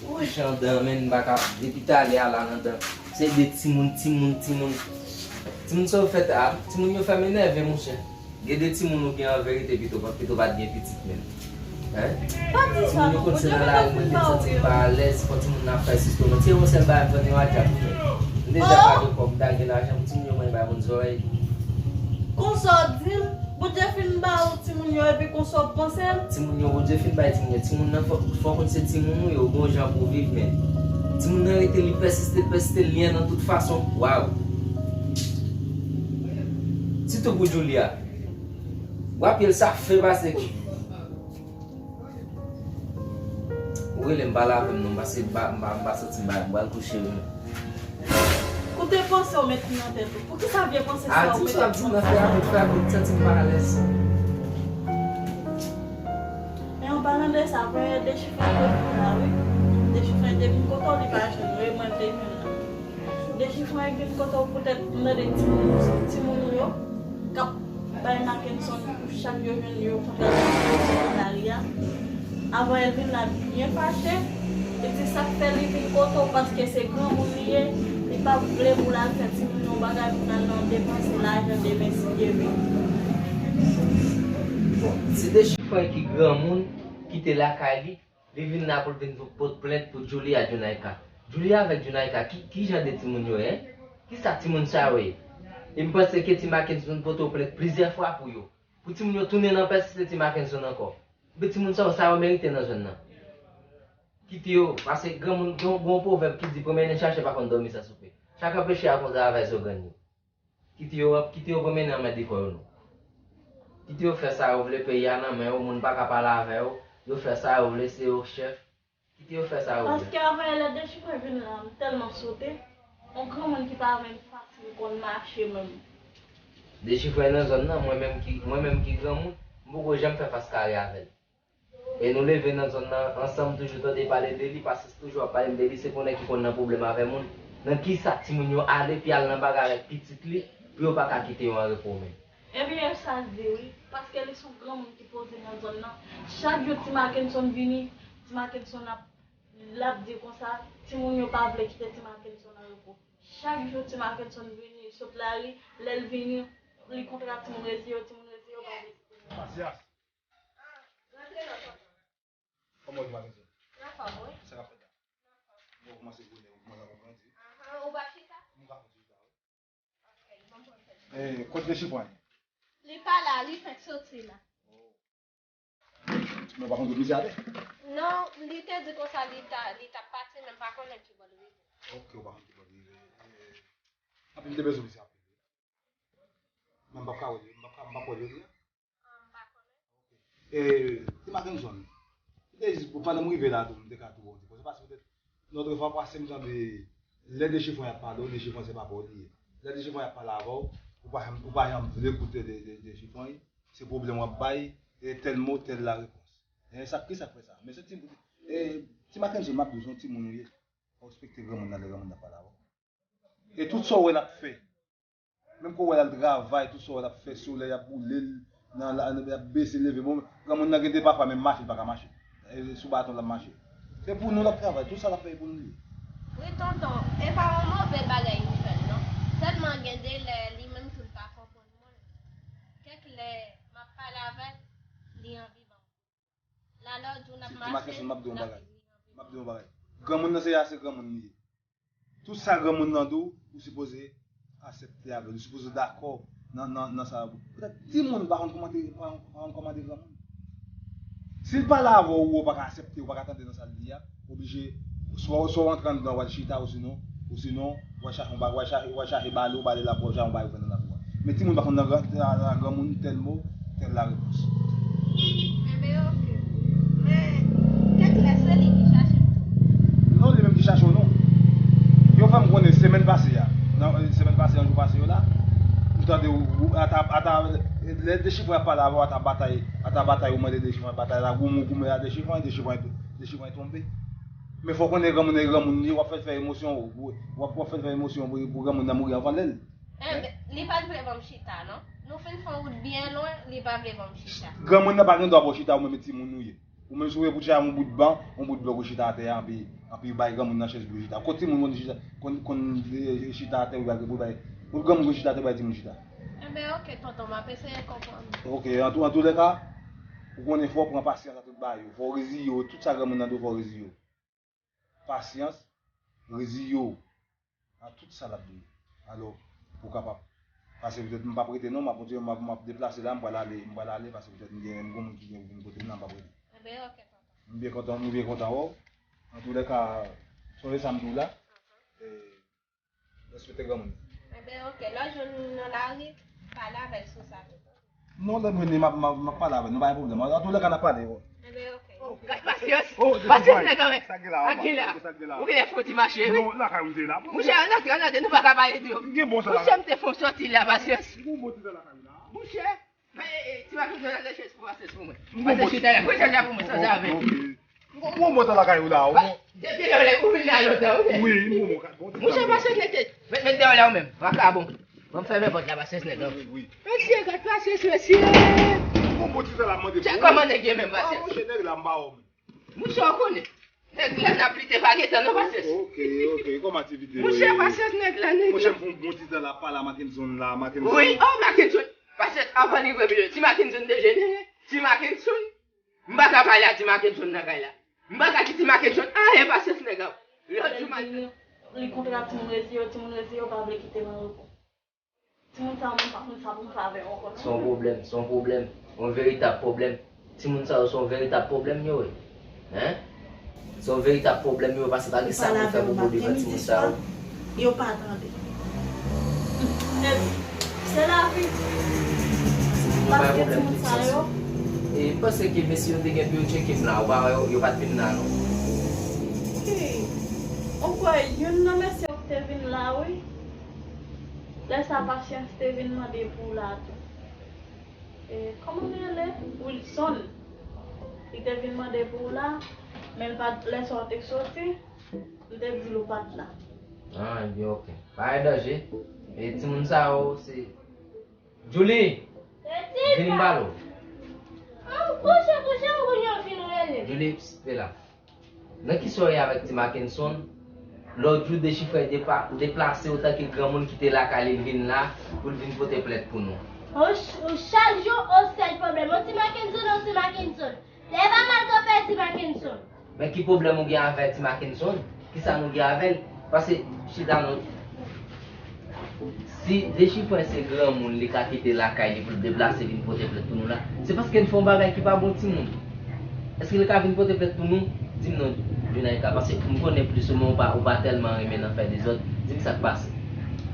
Wi. Jan dan men m pa ka depi talè a la nan dan. Se de timoun, timoun, timoun. Timoun sa yo fèt a, timoun yo fè m enève monchè. Gen de timoun ou gen an verite pito, pito pa t gen pitit menm. Hein? Pa di sa non, Bondye pito fin ba ou yo. Timoun yo konn se nan lari mwen te santi m pa alèz, fò timoun nan fè sisto non. Se yon sèl bagay m fè nan yon adja pou mwen. M deja pa gen kòb, m ta gen lajan pou timoun yo mwen bay moun zòrèy. Konsa w di l, Bondye fin ba ou timoun yo epi konsa w panse l? Timoun yo, Bondye fin bay timoun yo. Timoun nan fò, fò konn se timoun ou ye, ou gon jan pou w viv men. Timoun nan rete, li pèsiste, l pèsiste, l nye nan tout fason. Waw! Sitou pou Julia. W ap ye l sa fè pase ki. Ou rele m pale avè m non, paske m pa, m pa, m pa santi m pa, m pral kouche wi. Koute panse w met nan tèt ou. Poukisa vye panse sa yo mete nan tèt ou? A, di m sa w ap di m nan fè a, fè a, m santi m pa alèz. Men an palan de sa, premye dechifre te vin la wi. Dechifre te vin kote w li pa jwenn ou, e mwen te jwenn la. Dechifre vin kote w poutèt m tande timoun, timoun ou yo k ap bay Mackenson kou chak yo jwenn yo kontre nan lari a. Avan Elvin la byen fache, li di sa k fè li vin kote w paske se granmoun li ye, li pa vle pou l al fè timoun yon bagay pou l al nan depanse lajan demen si Dye vle. Bon, se Dechifre ki granmoun ki te lakay li, li vin la pou l vin pot plent pou Julie ak Junaika. Julie avèk Junaika, ki, ki jan de timoun yo ye? Kisa timoun sa yo ye? E m panse ke Ti Mackenson pote w plent plizyè fwa pou yo. Pou timoun yo tounen nan pèsiste Ti Mackenson ankò. Epi timoun sa yo, sa yo merite nan zòn nan. Kite yo, paske granmoun, gen yon, gen yon pwovèb ki di, premye nen chache pa konn dòmi san soupe. Chak anpeche a gon travay sou grenn li. Kite yo, kite yo pran mennen anmède kò yo non. Kite yo fè sa yo vle, peyi a nan men yo, moun pa ka pale avè yo, yo fè sa yo vle, se yo chèf. Kite yo fè sa yo vle. Paske avan yè lè Dechifre vin la, m tèlman sote, yon granmoun ki pa menm fasil konn mache menm. Dechifre nan zòn nan, mwen menm ki, mwen menm ki granmoun, m poko janm fè fas kare avè l. E nou leve nan zòn nan ansanm, toujou tande pale de li, paske toujou ap pale m de li, se pou nèg ki konn nan pwoblèm avè moun. Nan kisa timoun yo ale, pi al nan bagay avèk pitit li, pou yo pa ka kite yo an repo menm. Ebyen, e sa l di wi, paske li se yon granmoun ki poze nan zòn nan. Chak jou Ti Mackenson vini, Ti Mackenson ap, l ap di konsa, timoun yo pa vle kite Ti Mackenson an repo. Chak jou Ti Mackenson vini, li sot lari, lè l vini, li kontre ak timoun rezi yo, timoun rezi yo pa vle kite l. Kòman w ye, Makenson? Anfòm, wi. Sa k ap fèt la? Bon, ou kòmanse goumen, ou kòmanse ap grandi. Ahan, ou pa chita? M ka fè chita, wi. Ok, bon, bon, bon. Eh, kot Dechifre ye? Li pa la, li fenk soti la. Oh. Men ou pa konn kote misye ale? Non, li te di konsa li ta, li t ap pati, men m pa konnen ki bò l rive. Ok, ou pa konn ki bò l rive. Eh, anpil m te bezwen misye anpil. Men m p ap ka wè li, m p ap ka, m p ap wè li, wi. Ah, m pa konnen. E, Ti Mackenson, m te jis, pandan m rive la tou, m te ka tou ba w ti konsèy, paske petèt, lòt fwa pase m tande, lè Dechifre ap pale w, Dechifre se pa pa w li ye. Lè Dechifre ap pale avè w, ou pa janm, ou pa janm vle koute de, de, Dechifre, se pwoblèm w ap bay, e tèl mo, tèl larepons. E sa, kisa k fè sa? Men se ti, e, Ti Mackenson, m ap di w, se yon timoun ou ye. Fò w respekte granmoun nan lè granmoun nan ap pale avè w. E tout sa w wè l ap fè, menm ke w wè l al travay, tout sa w wè l ap fè, solèy ap boule l, nan, la, y ap bese, leve. Bon, granmoun nan gen de pafwa, menm mache, l pa ka mache. E sou baton l ap mache. Se pou nou l ap travay, tout sa l ap fè, e pou nou li ye. Wi, tonton, e pa yon move bagay li fè l, non. Sèlman gen de lè, li menm tou, l pa konprann mwen. Kèk lè, m ap pale avè l, li anvi ban m kou. Lè lòt jou n ap mache, l ap vini anvi ban m kou. M ap di w yon bagay. Granmoun nan se a, se granmoun li ye. Tout sa granmoun nan di w, ou sipoze aksepte avè l, ou sipoze dakò nan, nan, nan sa. Petèt timoun pa konn kòmande, pa konn, pa konn kòmande granmoun. Si l pale avè w, ou pa ka aksepte, ou pa ka tande nan sa l di a, oblije, swa, swa w antre anndan, w al chita, osinon, osinon, w al chache yon ba-, w al chache, w al chache bale, w bale lapou, w al chache yon bagay ou fè nan lapou a. Men timoun pa konn nan gran, nan, nan granmoun tèl mo, tèl larepons. Enben, oke. Men, kèk lè se li ki chache m tou. Non, li menm ki chache w, non. Yo fè m konnen semèn pase a, nan, semèn pase, nan jou pase yo la, m tande w, w, ata, ata, lè Dechifran ap pale avè w, ata batay, ata batay, ou mande Dechifran batay la, goumen, goumen a Dechifran, Dechifran, Dechifran tonbe. Men fò w konnen granmoun nan e granmoun li ye, w ap fè l fè emosyon, w, w ap, w ap fè l fè emosyon pou, pou granmoun nan mouri anvan lè l. Enben, li pa t vle ban m chita, non. Nou fin fè yon wout byen lwen, li pa vle ban m chita. Granmoun nan pa gen dwa ba w chita, ou menm e timoun ou ye. Ou menm si w vle pou chita yon bout ban, yon bout blòk ou chita atè a, anpi, anpi bay granmoun nan chans pou l chita. Kot timoun konn chita, konn, konn, eh, chita atè, ou bay, pou bay, pou granmoun konn chita atè, bay timoun chita. Enben, oke, tonton, m ap eseye konprann. Oke, an tou, an tou lè ka, ou konnen fò w pran pasyans ak tout bagay yo, fò w reziye w, tout sa granmoun nan di w, fò w reziye w. Pasyans, reziye w a tout sa l ap di w. Alò, pou w kapab. Paske petèt m p ap rete non, m ap kontinye, m ap, m ap deplase la, m pral ale, m pral ale, paske petèt m gen, m gen moun ki gen pou vin kote m nan, m p ap rete. Enben, oke, papa. M byen kontan, m byen kontan wè w. Antoulèka, sonje sa m di w la. E, respekte granmoun. Enben, oke. Lè w jwenn moun nan lari, pale avè l sou sa tou. Non, lè m jwenn li, m ap, m ap, m ap pale avè l. Nou pa gen pwoblèm. Antoulèka, n ap pale. Enben, oke. Gad pasyans. Oh, pasyans nèg la, men. Sa k gen la, sa k gen la? Ou genlè fè yon ti mache, wi. Non, lakay ou m te la. Monchè, ann antre, ann antre, nou pa ka pale de yo. M gen bon sa la. Monchè, m te fè yon sòti la, pasyans. M gen yon bon ti sa lakay ou la. Monchè. Ti Makenson, lage chèz pou pase sou mwen. Pase chita la, pran chèz la pou mwen, san zave. M gon bon tan lakay ou la, ou bon. Depi lè ou vin la lontan, wi. Wi, m gon bon, bon ti tan. Monchè, pase nèg tèt. Met, met dèyè la ou menm, vakabon. Ban m fèmen pòt la, pase nèg la. Wi, wi. Mesye, gad pase, mesye. M gon bon ti tan la, mande. Tchèk kòman nèg ye menm, pase. Ah, monchè, nèg la, m pa wè w menm. Monchè, ou konnen. Nèg la n ap lite pa gentan non, Pasyans. Ok, ok, kòman aktivite yo ye? Monchè, Pasyans, nèg la, nèg la. Monchè, m fè yon bon ti tan la pa la, Makenson la, Makenson. Wi, oh, Makenson. Pasyans, avan li rive, ti Makenson dejenere. Ti Makenson. M pa ka pale a ti Makenson nan kay la. M pa ka di ti Makenson ayen, Pasyans, nèg la. Lòt jou, Makenson. Li kontre ak timoun rezi yo, timoun rezi yo pa vle kite l an repo. Timoun sa, mwen pa konn sa pou m fè avè yo ankò non. Se yon pwoblèm, se yon pwoblèm, yon veritab pwoblèm. Timoun sa yo se yon veritab pwoblèm yo ye. Hein? Se yon veritab pwoblèm yo ye, paske pa gen sa pou fè pou boule vant timoun sa yo. Yo pa tande. Se lavi. Paske timoun sa yo. E m panse ke mesye yo te gen pou yo tcheke m la, ou pa wè yo, yo pa t vin la non. Hey, ou kwè youn nan mesye yo te vin la, wi. Lè sa Pasyans te vin mande pou w la tou. E, kòman l rele? Wilson. Li te vin mande pou w la, men l pa t, lè sa w te soti, m te di l ou pa t la. Ah, ebyen, ok. Pa gen danje. E timoun sa yo, se Julie! Vini m pale w. Monchè, monchè, m konn yo vin rele. Julie, psst, te la. Nan kisa w ye avèk ti Makenson? Lòt jou, Dechifrè depa-, deplase otan ke granmoun kite lakay li, l vin la pou l vin pote plent pou nou. O ch-, o chak jou, o sèl pwoblèm. O ti Makenson, o ti Makenson. Lè pa mal kanpe ti Makenson. Men ki pwoblèm ou gen avè ti Makenson? Kisa nou gen avè l? Pase, chita non. Si Dechifrè se granmoun li ka kite lakay li pou l deplase vin pote plent pou nou la, se paske n fè yon bagay ki pa bon timoun. Èske li ka vin pote plent pou nou? Di m non, Junaïka, paske m konnen plis ou men ou pa, ou pa tèlman renmen nan fè dezòd. Di m sa k pase.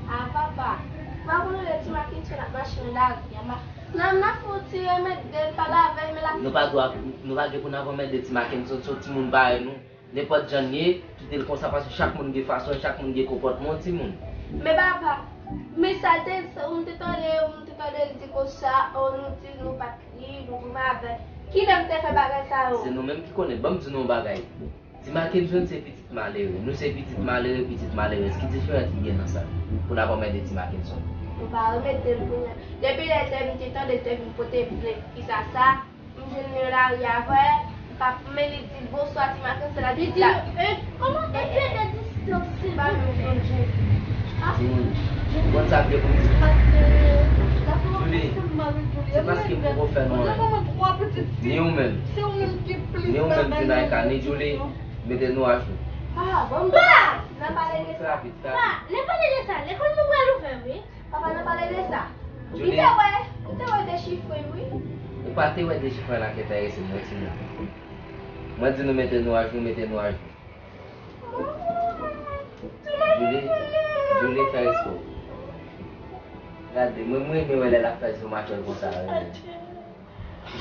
A papa, m pa konn lè ti Makenson ap mache nan lari a, m ap, nan, m ap fè yon ti remède l, pale avè l, men l ap. Nou pa dwa, nou pa gen pou n ap anmède ti Makenson, se yon timoun parèy nou. Nenpòt jan l ye, kite l konsa, paske chak moun gen fason, chak moun gen konpòtman yon timoun. Men papa, men sa l te, sa, m te tande, m te tande l di konsa, o, nou di nou pa t li, nou goumen avè l. Kilè m te fè bagay sa yo? Se nou menm ki konnen. Ban m di nou yon bagay. Ti Makenson se pitit malere. Nou se pitit malere, pitit malerèz. Ki diferans ki gen nan sa? Pou n ap anmède ti Makenson. Nou pa anmède l kounye a. Depi lè te, m te tande l te vin pote plent, kisa sa? M jwenn li nan lari avè, m pa, men li di l bonswa ti Makenson, l ap di la. Kòman te pede distans se pa menm sonje. Timoun, ou konn sa m gen pou m di? Julie, se paske m poko fè nou anyen. Ni ou menm, ni ou menm, Junaïka, ni Julie, mete nou ajou. Ah, bon, bon. Pa! N a pale de sa. Fè rapid, fè rapid. Pa, n a pale de sa. Lekòl nou pral ouvè, wi. Papa, n a pale de sa. Ou te wè, ou te wè dechifre, wi. Ou pa te wè dechifre la ki enterese m, non, timoun. Mwen di nou mete nou ajou, mete nou ajou. Julie, Julie, fè respè w. Gade, mwen, mwen renmen wè lè l ap fè zo machwè l konsa, wi.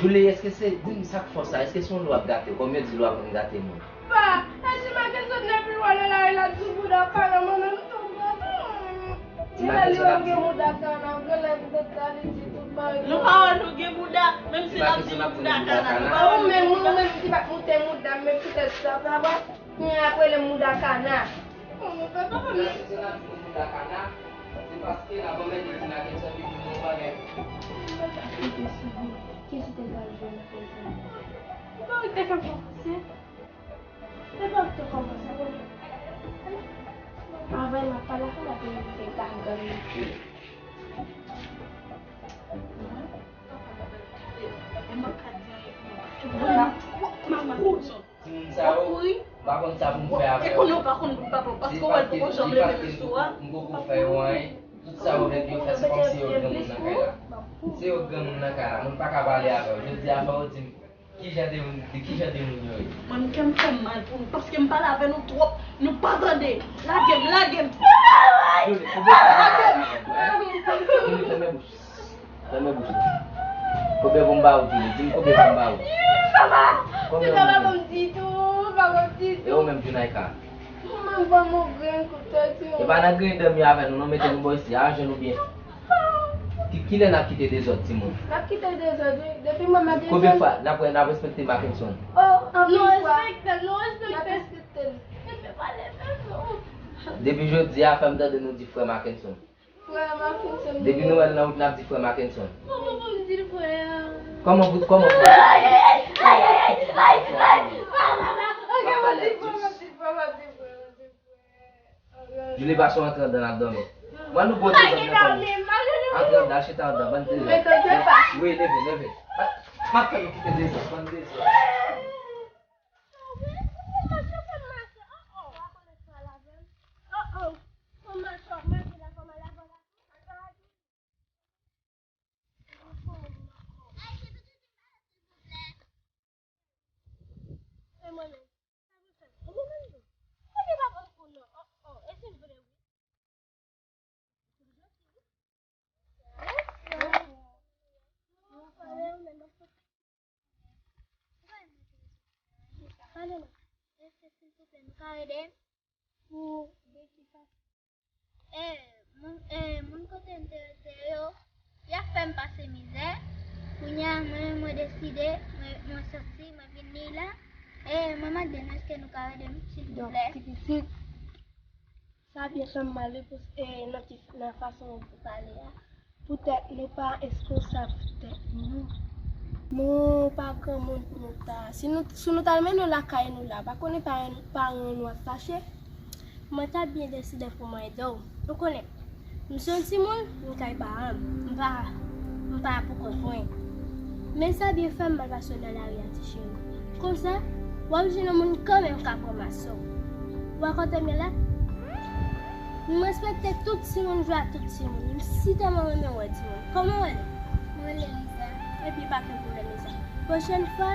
Julie, èske se, di m sa k fè w sa? Èske se yon lwa k gate w? Kòm yo di lwa konn gate moun. Pa, èske Mackenson depi lwa nan lari la di bouda kana mwen menm tou m gate. Ti Mackenson ap di. Li wè m gen bouda kana, genlè petèt sa li di tout bagay. Nou pa wè nou gen bouda, menm si l ap di nou bouda kana. Nou pa wè nou gen bouda. Ou menm, ou menm ki pa t moute mouda, men petèt sa, sa va. Kounye a ap rele m mouda kana. Bon, papa, papa, men. Ti Mackenson ap di nou mouda kana, se paske la granmè de Ti Mackenson li di nou yon bagay. Kiyès ou te pral jwenn apre sa? Ou pa wè te fè kòmanse? E pa ou te kòmanse, bon. Avè l m ap pale avè l, apre li te gaga m. Timoun sa yo, m pa konn sa pou m fè avè yo. Se paske, se paske m poko fè yo anyen. Tout sa yo vle pou yo fè, se kòmsi yo granmoun nan kay la. Se yo granmoun nan kay la, moun pa ka pale avè yo. Jodi a, fò yo di m ki jan de moun, de ki jan de moun yo ye. Mwen, kè m fè m mal pou nou, paske m pale avè nou twòp, nou pa tande. Lage m, lage m. Julie, fè m mal avè w, hein? Julie, fèmen bouch. Fèmen bouch ou. Konbyen pou m ba ou, Julie? Di m konbyen pou m ba ou. Papa! Konbyen pou m ba ou? Papa, pa ban m ditou, pa ban m ditou. E ou menm, Junaïka? Mwen ban m yon grenn kout tèt, yo. E pa nan grenn dòmi avè nou, non, mete nou bò isi, a jwenn ou byen. Ki, kilè n ap kite dezòd, timoun? N ap kite dezòd, wi. Depi mwen mèt. Konbyen fwa n ap, n ap respekte Mackenson? Oh, anpil fwa. Nou respekte l, nou respekte l. N ap respekte l. Depi pale fè nou. Depi jodi a, fè m tande nou di frè Mackenson. Frè Mackenson. Depi nou wè l nan wout, n ap di frè Mackenson. Kòman pou m di l frè a? Kòman pou, kòman pou m di l frè? Ay, ay, ay, ay, ay, ay, ay. Papa, papa, papa, papa, papa, papa. Julie, pa sou antre anndan, n ap dòmi. Mwen, nou bon dezòd nan fè nou. Antre anndan, chita anndan, bann dezòd. Wi, leve, leve. M ap fè nou kite dezòd, bann dezòd. Pale non. Èske silvouplè nou ka ede m? Pou de ki fason? E, moun, e, moun kote m te rete yo, y ap fè m pase mizè. Kounye a, mwen, mwen deside, mwen, mwen soti, mwen vin ni la. E, mwen mande nou, èske nou ka ede m, silvouplè? Donk, ti pitit, sa byen fè m mal, wi, pou, e, nan ti, nan fason w pale a. Poutèt nou pa reskonsav tèt nou. Nou pa granmoun pou nou ta. Si nou, si nou t al mennen w lakay nou la, pa konnen paran, paran nou ap fache. Mwen ta byen deside pou mwen ede w. Ou konnen, m se yon timoun, m kay paran m. M pa, m pa pou kont mwen. Men sa byen fè m mal pase w nan lari a, ti cheri. Konsa, w ap jwenn yon moun kanmenm k ap ranmase w. Ou wè kote m ye la? M respekte tout timoun, jwe ak tout timoun. M sitèlman renmen wè timoun. Kòman w rele? Mwen rele Liza. Epi pa gen pwoblèm, Liza. Pwochèn fwa,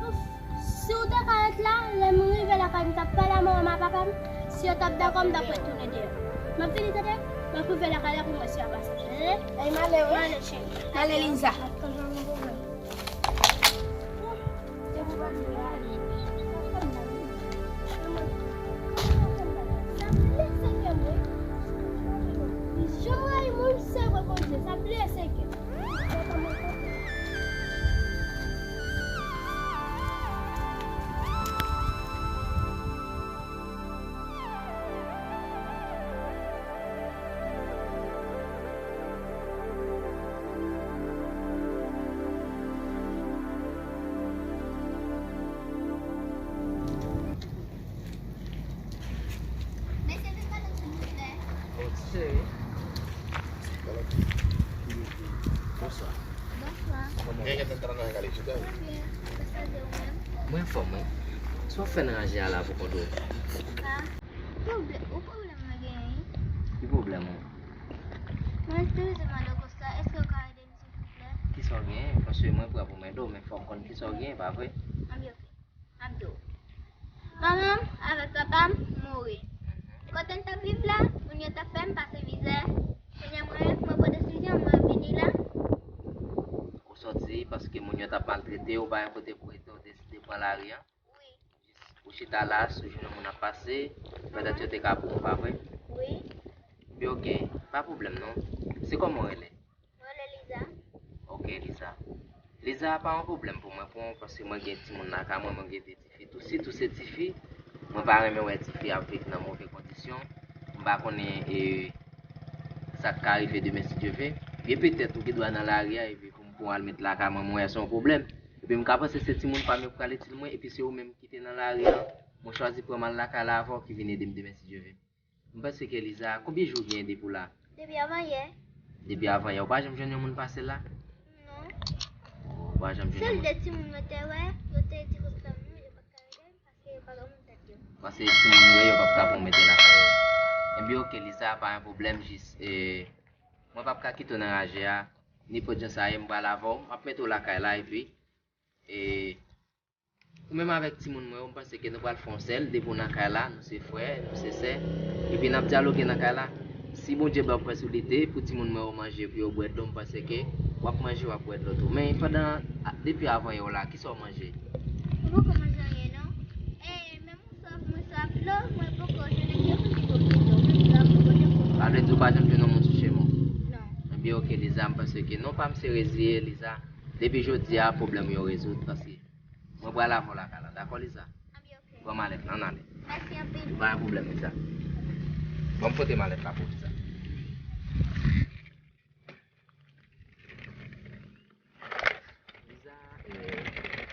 ouf, si w te ka ret la, lè m rive lakay m, m t ap pale a manman m ak papa m. Si yo t ap dakò, m t ap retounen deyò. M ap vini, tande? M ap rive lakay la pou m wè si y ap pase. Tande? Ay, m ale, wi. M ale, cheri. M ale, Liza. Mesye, vin pale m, silvouplè. Oh, ti cheri. Bonswa. Bonswa. Kòman w ye? Mwen byen. Sa se ou menm? Mwen anfòm, wi. Sa w fè nan ranje a la pou kont ou? Ah, pwoblè-, ou pwoblèm mwen genyen, wi. Ki pwoblèm ou? Mwen te bezwen mande w konsa, èske w ka ede m, silvouplè? Kisa w genyen? Paske mwen prè pou m ede w, men fò m konn kisa w genyen, pa vre? Anbyen, oke. M ap di w. Manman m avèk papa m mouri. Kote n t ap viv la, moun yo t ap fè m pase mizè. Kounye a mwen, mwen pran desizyon, mwen vini la. Ou sòti paske moun yo t ap maltrete w, ou pa gen kote pou rete, ou deside pran lari a? Wi. Ou chita la, si w jwenn yon moun ap pase, petèt yo te ka pou ou, pa vre? Wi. Bi, oke, pa pwoblèm non. Se kòman w rele? Mwen rele Liza. Oke, Liza. Liza, pa yon pwoblèm pou mwen, pou mwen, paske mwen gen timoun lakay mwen, mwen gen de tifi tou. Sitou se tifi, mwen pa renmen wè tifi ap viv nan move kondisyon. M pa konnen e, sa k ka rive demen si Dye ve. Gen petèt ou gen dwa nan lari a, epi pou m pou al met lakay mwen, mwen wè se yon pwoblèm. Epi m ka panse se timoun pa m yo k pral itil mwen, epi se ou menm ki te nan lari a, mwen chwazi pran m al lakay la avè w ki vin ede m demen si Dye ve. M panse ke Liza, konbyen jou w gen depi w la? Depi avan yè. Depi avan yè, ou pa janm jwenn yon moun pase la? Non. Ou pa janm jwenn yon Sèl moun? De timoun mwen te wè, yo te di konsa non, yo pa t ka ede m paske yo pa gen moun tèt yo. Paske timoun yo, yo p ap ka pou mete lakay yo. Ebyen, oke, Liza, pa yon pwoblèm, jis, e, mwen p ap ka kite w nan raje a. Nenpòt jan sa ye, m pral avè w, m ap mete w lakay la, epi, e, ou menm avèk timoun mwen yo, m panse ke nou pral fè yon sèl, depi w nan kay la, nou se frè, nou se sè, epi n ap dyaloge nan kay la. Si Bondye ba w posiblite pou timoun mwen yo manje, pou yo bwè dlo, m panse ke w ap manje, w ap bwè dlo tou. Men pandan, a, depi avan yè w la, kisa w manje? Mwen poko manje anyen non. E, menm mwen swaf, mwen swaf dlo, mwen poko jwenn anyen pou m te poko dlo. Mwen swaf, mwen poko dlo. Sa vle di ou pa janm jwenn yon moun sou chemen w? Non. Ebyen, oke, Liza, m panse ke non pa m se reziye, Liza. Depi jodi a, pwoblèm yo rezoud, paske mwen pral avè w lakay la. Dakò, Liza? Anbyen, oke. Pran malèt la, ann ale. Mèsi anpil. Pa gen pwoblèm, Liza. Bon, m pote malèt la pou Liza. Liza, e,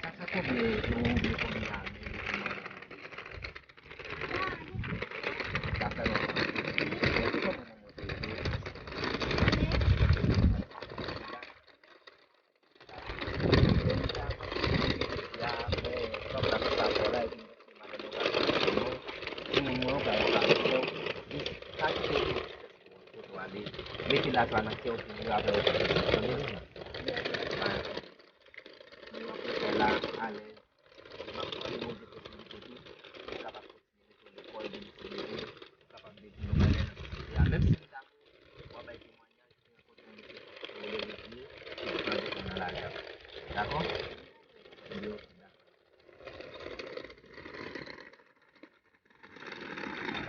sa fè konbyen jou ou byen konbyen ane depi w mande mwen? Sa fè lontan. Mwen te kontan nan mwen te ye. Mete lajwa nan kè w pou viv avè w.